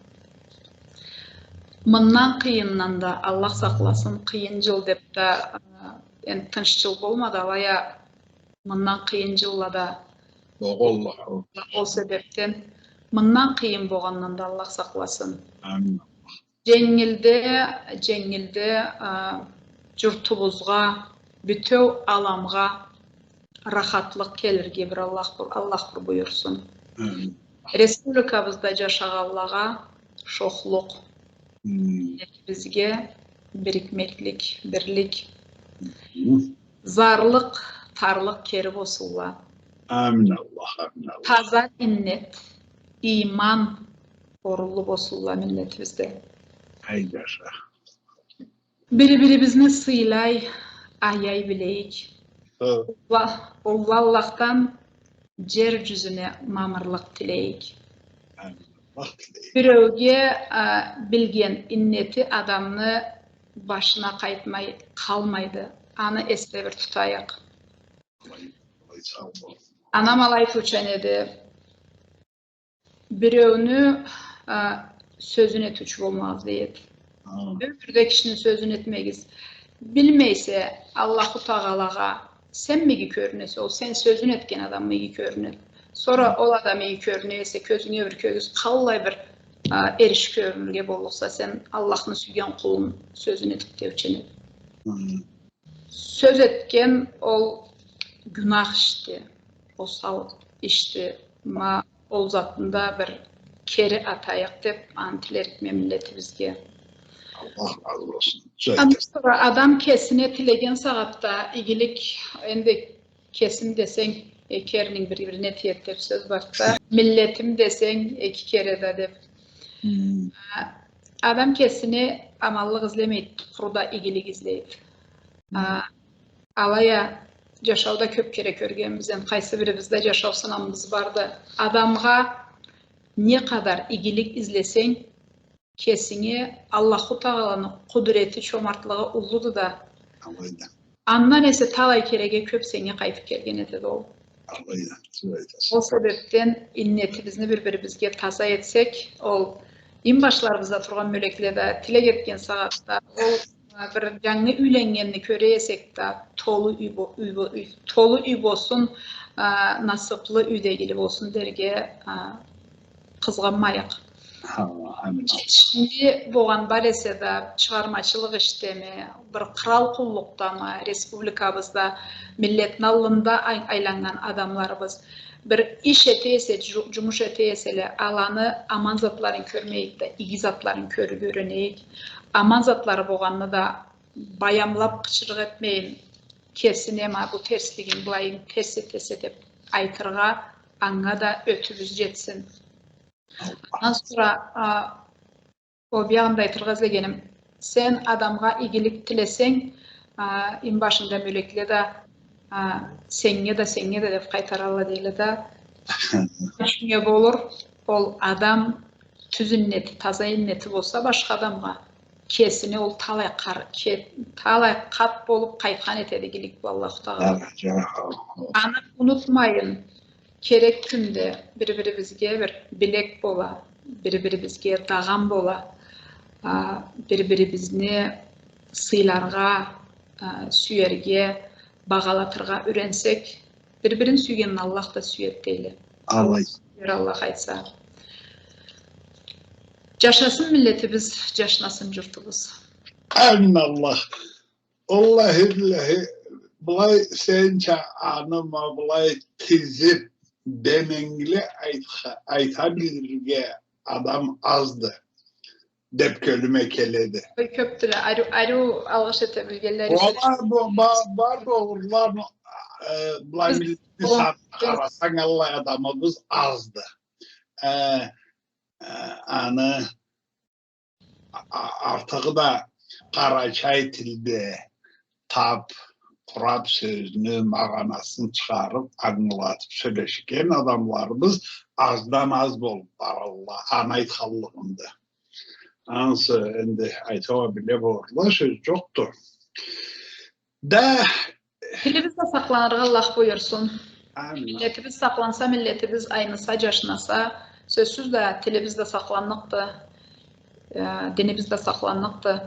Мындан къыйындан да, Аллах сакъласын, къыйын джыл деб да, а, энди тынч джыл болмады, алай а мындан къыйын джылла да. Огъолла. Ол себебден мындан къыйын болгъандан да Аллах сакъласын. Амин. Дженгилде, дженгилде, а, джуртубузгъа, бютеу аламгъа рахатлыкъ келирге бир Аллах бир, Аллах бир буюрсун. Амин. Республикабызда джашагъанлагъа шохлукъ, миллетибизге бирикмеклик, бирлик, зарлыкъ, тарлыкъ кери болсунла. Амин Аллах, амин Аллах. Таза иннет, иман орунлу болсунла миллетибизде. Ай джаша. Бири-бирибизни сыйлай, аяй билейик. Хы. Уллу, уллу Аллахдан джер джюзюне мамырлыкъ тилейик. Амин. Аллах тилейик. Биреуге, а, билген иннети адамны башына къайтмай къалмайды. Аны эсде бир тутайыкъ. Алай, алай, сау бол. Анам алай айтыучан эди. Биреуню, а, сёзюн этиучю болмагъыз, дейди. Хы. Ёмюрде кишини сёзюн этмегиз. Билмейсе, Аллаху Тагъалагъа сен миги кёрюнесе, ол сен сёзюн этген адам миги кёрюнеди. Сора ол адам миги кёрюне эсе, кёзюнге бир кёргюз, къаллай бир, а, эриши кёрюнюрге боллукъса, сен Аллахны сюйген къулун сёзюн этип деучен эди. Хы. Сёз этген ол гюнах ишди, осал ишди. Ма ол затны да бир кери атайыкъ деп, аны тилерикме миллетибизге. Аллах разы болсун. Андан сора адам кесине тилеген сагъатда игилик, энди кесим десенг, эки эрнинг бир-бирине тиеди деп сёз барды да. Миллетим десенг, эки кере да деп. Хм. А, адам кесине аманлыкъ излемейди, къуру да игилик излейди. А, алай а джашауда кёп кере кёргенбиз, энди къайсы бирибизде джашау сынамыбыз барды. Адамгъа не къадар игилик излесенг, кесинге Аллаху Тагъаланы къудурети, чомартлыгъы уллуду да. Алайды. Андан эсе талай кереге кёп сеннге къайтып келген этеди ол. Алайды, тюз айтаса. Ол себепден иннетибизни бир-бирибизге таза этсек, ол инбашларыбызда тургъан мёлекле да тилек этген сагъатда, ол, а, бир джангы юйленнгенни кёре эсек да, толу юй бо-, юй бо-, юй, толу юй болсун, а, насыплы юйдегили болсун дерге, а, къызгъанмайыкъ. Хы, амин. Энди болгъан бар эсе да, чыгъармачылыкъ ишдеми, бир кърал къуллукъдамы, республикабызда миллетни аллында ай-, айланнган адамларыбыз бир иш эте эсе, джу-, джумуш эте эселе, аланы аман затларын кёрмейик да, иги затларын кёрюрге юренейик. Аман затлары болгъанны да баямлап къычырыкъ этмейин, кесине ма бу терслигинг, былайын терс этесе деп айтыргъа, анга да ётюбюз джетсин. Андан сора, а, ол биягъында айтыргъа излегеним, сен адамгъа игилик тилесенг, а, инбашында мёлекле да, а, сеннге да, сеннге да деп къайтаралла дейле да. Ючюннге болур, ол адам тюз иннети, таза иннети болса башха адамгъа, кесине ол талай къар-, ке-, талай къат болуп къайтхан этеди игилик бла Аллаху Тагъала. Аны унутмайын, керек кюнде бир-бирибизге бир билек бола, бир-бирибизге дагъан бола, а, бир-бирибизни сыйларгъа, а, сюерге, багъалатыргъа юренсек, бир-бирин сюйгенни Аллах да сюеди дейле. Аллах. Аллах айтса. Джашасын миллетибиз, джашнасын джуртубуз. Амин Аллах. Аллахи биллахи, былай сенча аны ма былай тизип, деменгили айтха-, айта билирге адам азды деп кёлюме келеди. Ой, кёпдюле, ариу, ариу алгъыш эте билгенле. Валлахи, бу, ба-, бар болгъурланы, э, былай миллетни санын къарасанг, аллай адамыбыз азды. Э, э, аны а-, артыгъы да къарачай тилде тап, къурап, сёзню магъанасын чыгъарып, ангылатып сёлешген адамларыбыз аздан аз болуп баралла, аны айтханлыгъымды. Ансы энди айтыуа биле болурла, сёз джокъду. Да. Тилибиз да сакъланыргъа Аллах буюрсун. Амин. Миллетибиз сакъланса, миллетибиз айныса, джашнаса, Сёзсюз да, тилибиз да сакъланныкъды, э, динибиз да сакъланныкъды.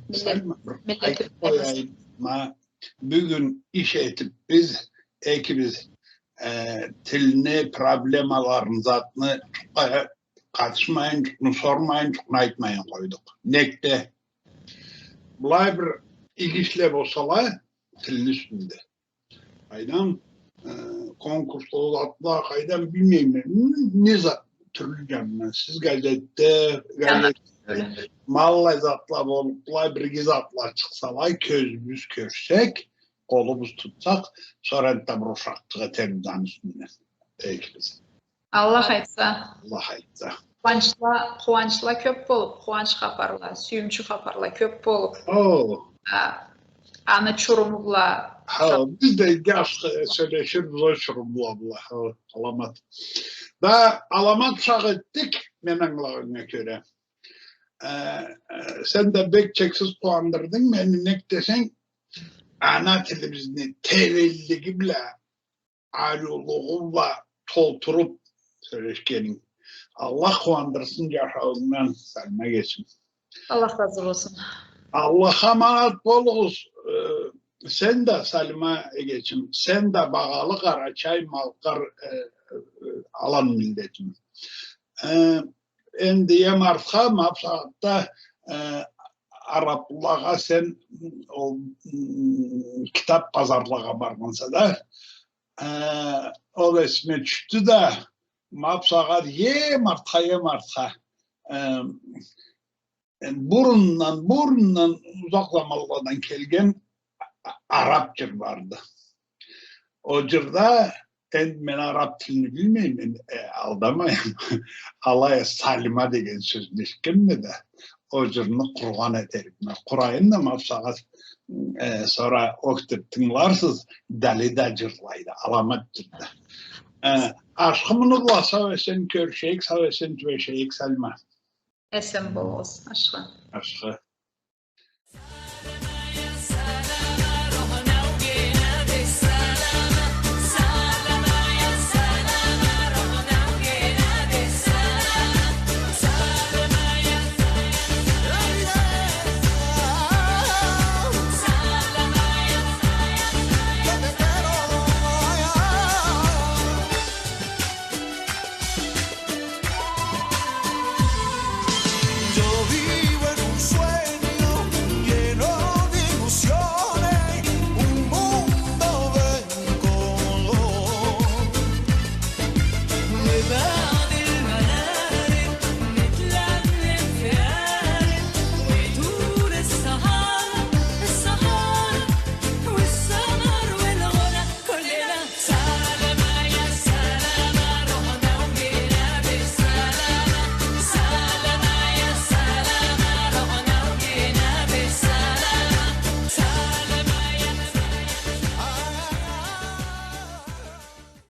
Миллет-, Сен бир миллетибиз айтып да къояйым, ма, бюгюн иш этип биз экибиз, э, тилни проблемаларын, затны, э, къатышмайынчыкъны, сормайынчыкъны айтмайын къойдукъ. Нек да былай бир иги ишле болсала, тилни юсюнде. Къайдам, э, конкурсла, затла, къайдам, билмейме. Не, не зат, тюрлю джанындан. Сиз газетде, газет, ма аллай затла болуп, былай бир иги затла чыкъсала, кёзюбюз кёрсек, къолубуз тутсакъ, сора энтда бир ушакъчыкъ этербиз аны юсюнден. Экибиз. Аллах айтса. Аллах айтса. Къууанчла, къууанчла кёп болуп, къууанч хапарла, сюйюмчю хапарла кёп болуп. О. А, аны чуруму бла. Хо, биз да иги ашхы сёлеширбиз о чурумла бла. Хо, аламат. Да аламат ушакъ этдик, мен ангылагъаннга кёре. Э, э, сен да бек чексиз къууандырдынг мени, нек десенг, ана тилибизни теренлиги бла, ариулугъу бла толтуруп сёлешгенинг. Аллах къууандырсын джашауунгдан, Салима эгечим. Аллах разы болсун. Аллахха аманат болугъуз. Э, сен да, Салима эгечим, сен да, багъалы къарачай-малкъар, э, э, алан миллетим. Э, энди эм артха, ма бусагъатда, э, араблагъа сен ол, м, китап базарлагъа баргъанса да, э, ол эсиме тюшдю да, ма бусагъат эм артха, эм артха, э, бурундан, бурундан, узакъ заманладан келген а-, араб джыр барды. Ол джырда, энди мен араб тилни билмейме, э, алдамайым. Алай а Салима деген сёзню эшитгенме да, ол джырны къургъан этерикме. Къурайым да, ма бусагъат, э, сора окъуп тынгыларсыз, Далида джырлайды, аламат джырды. Э, ашхы, муну бла сау-эсен кёрюшейик, сау-эсен тюбешейик, Салима. Эсен болугъуз, ашхы. Ашхы.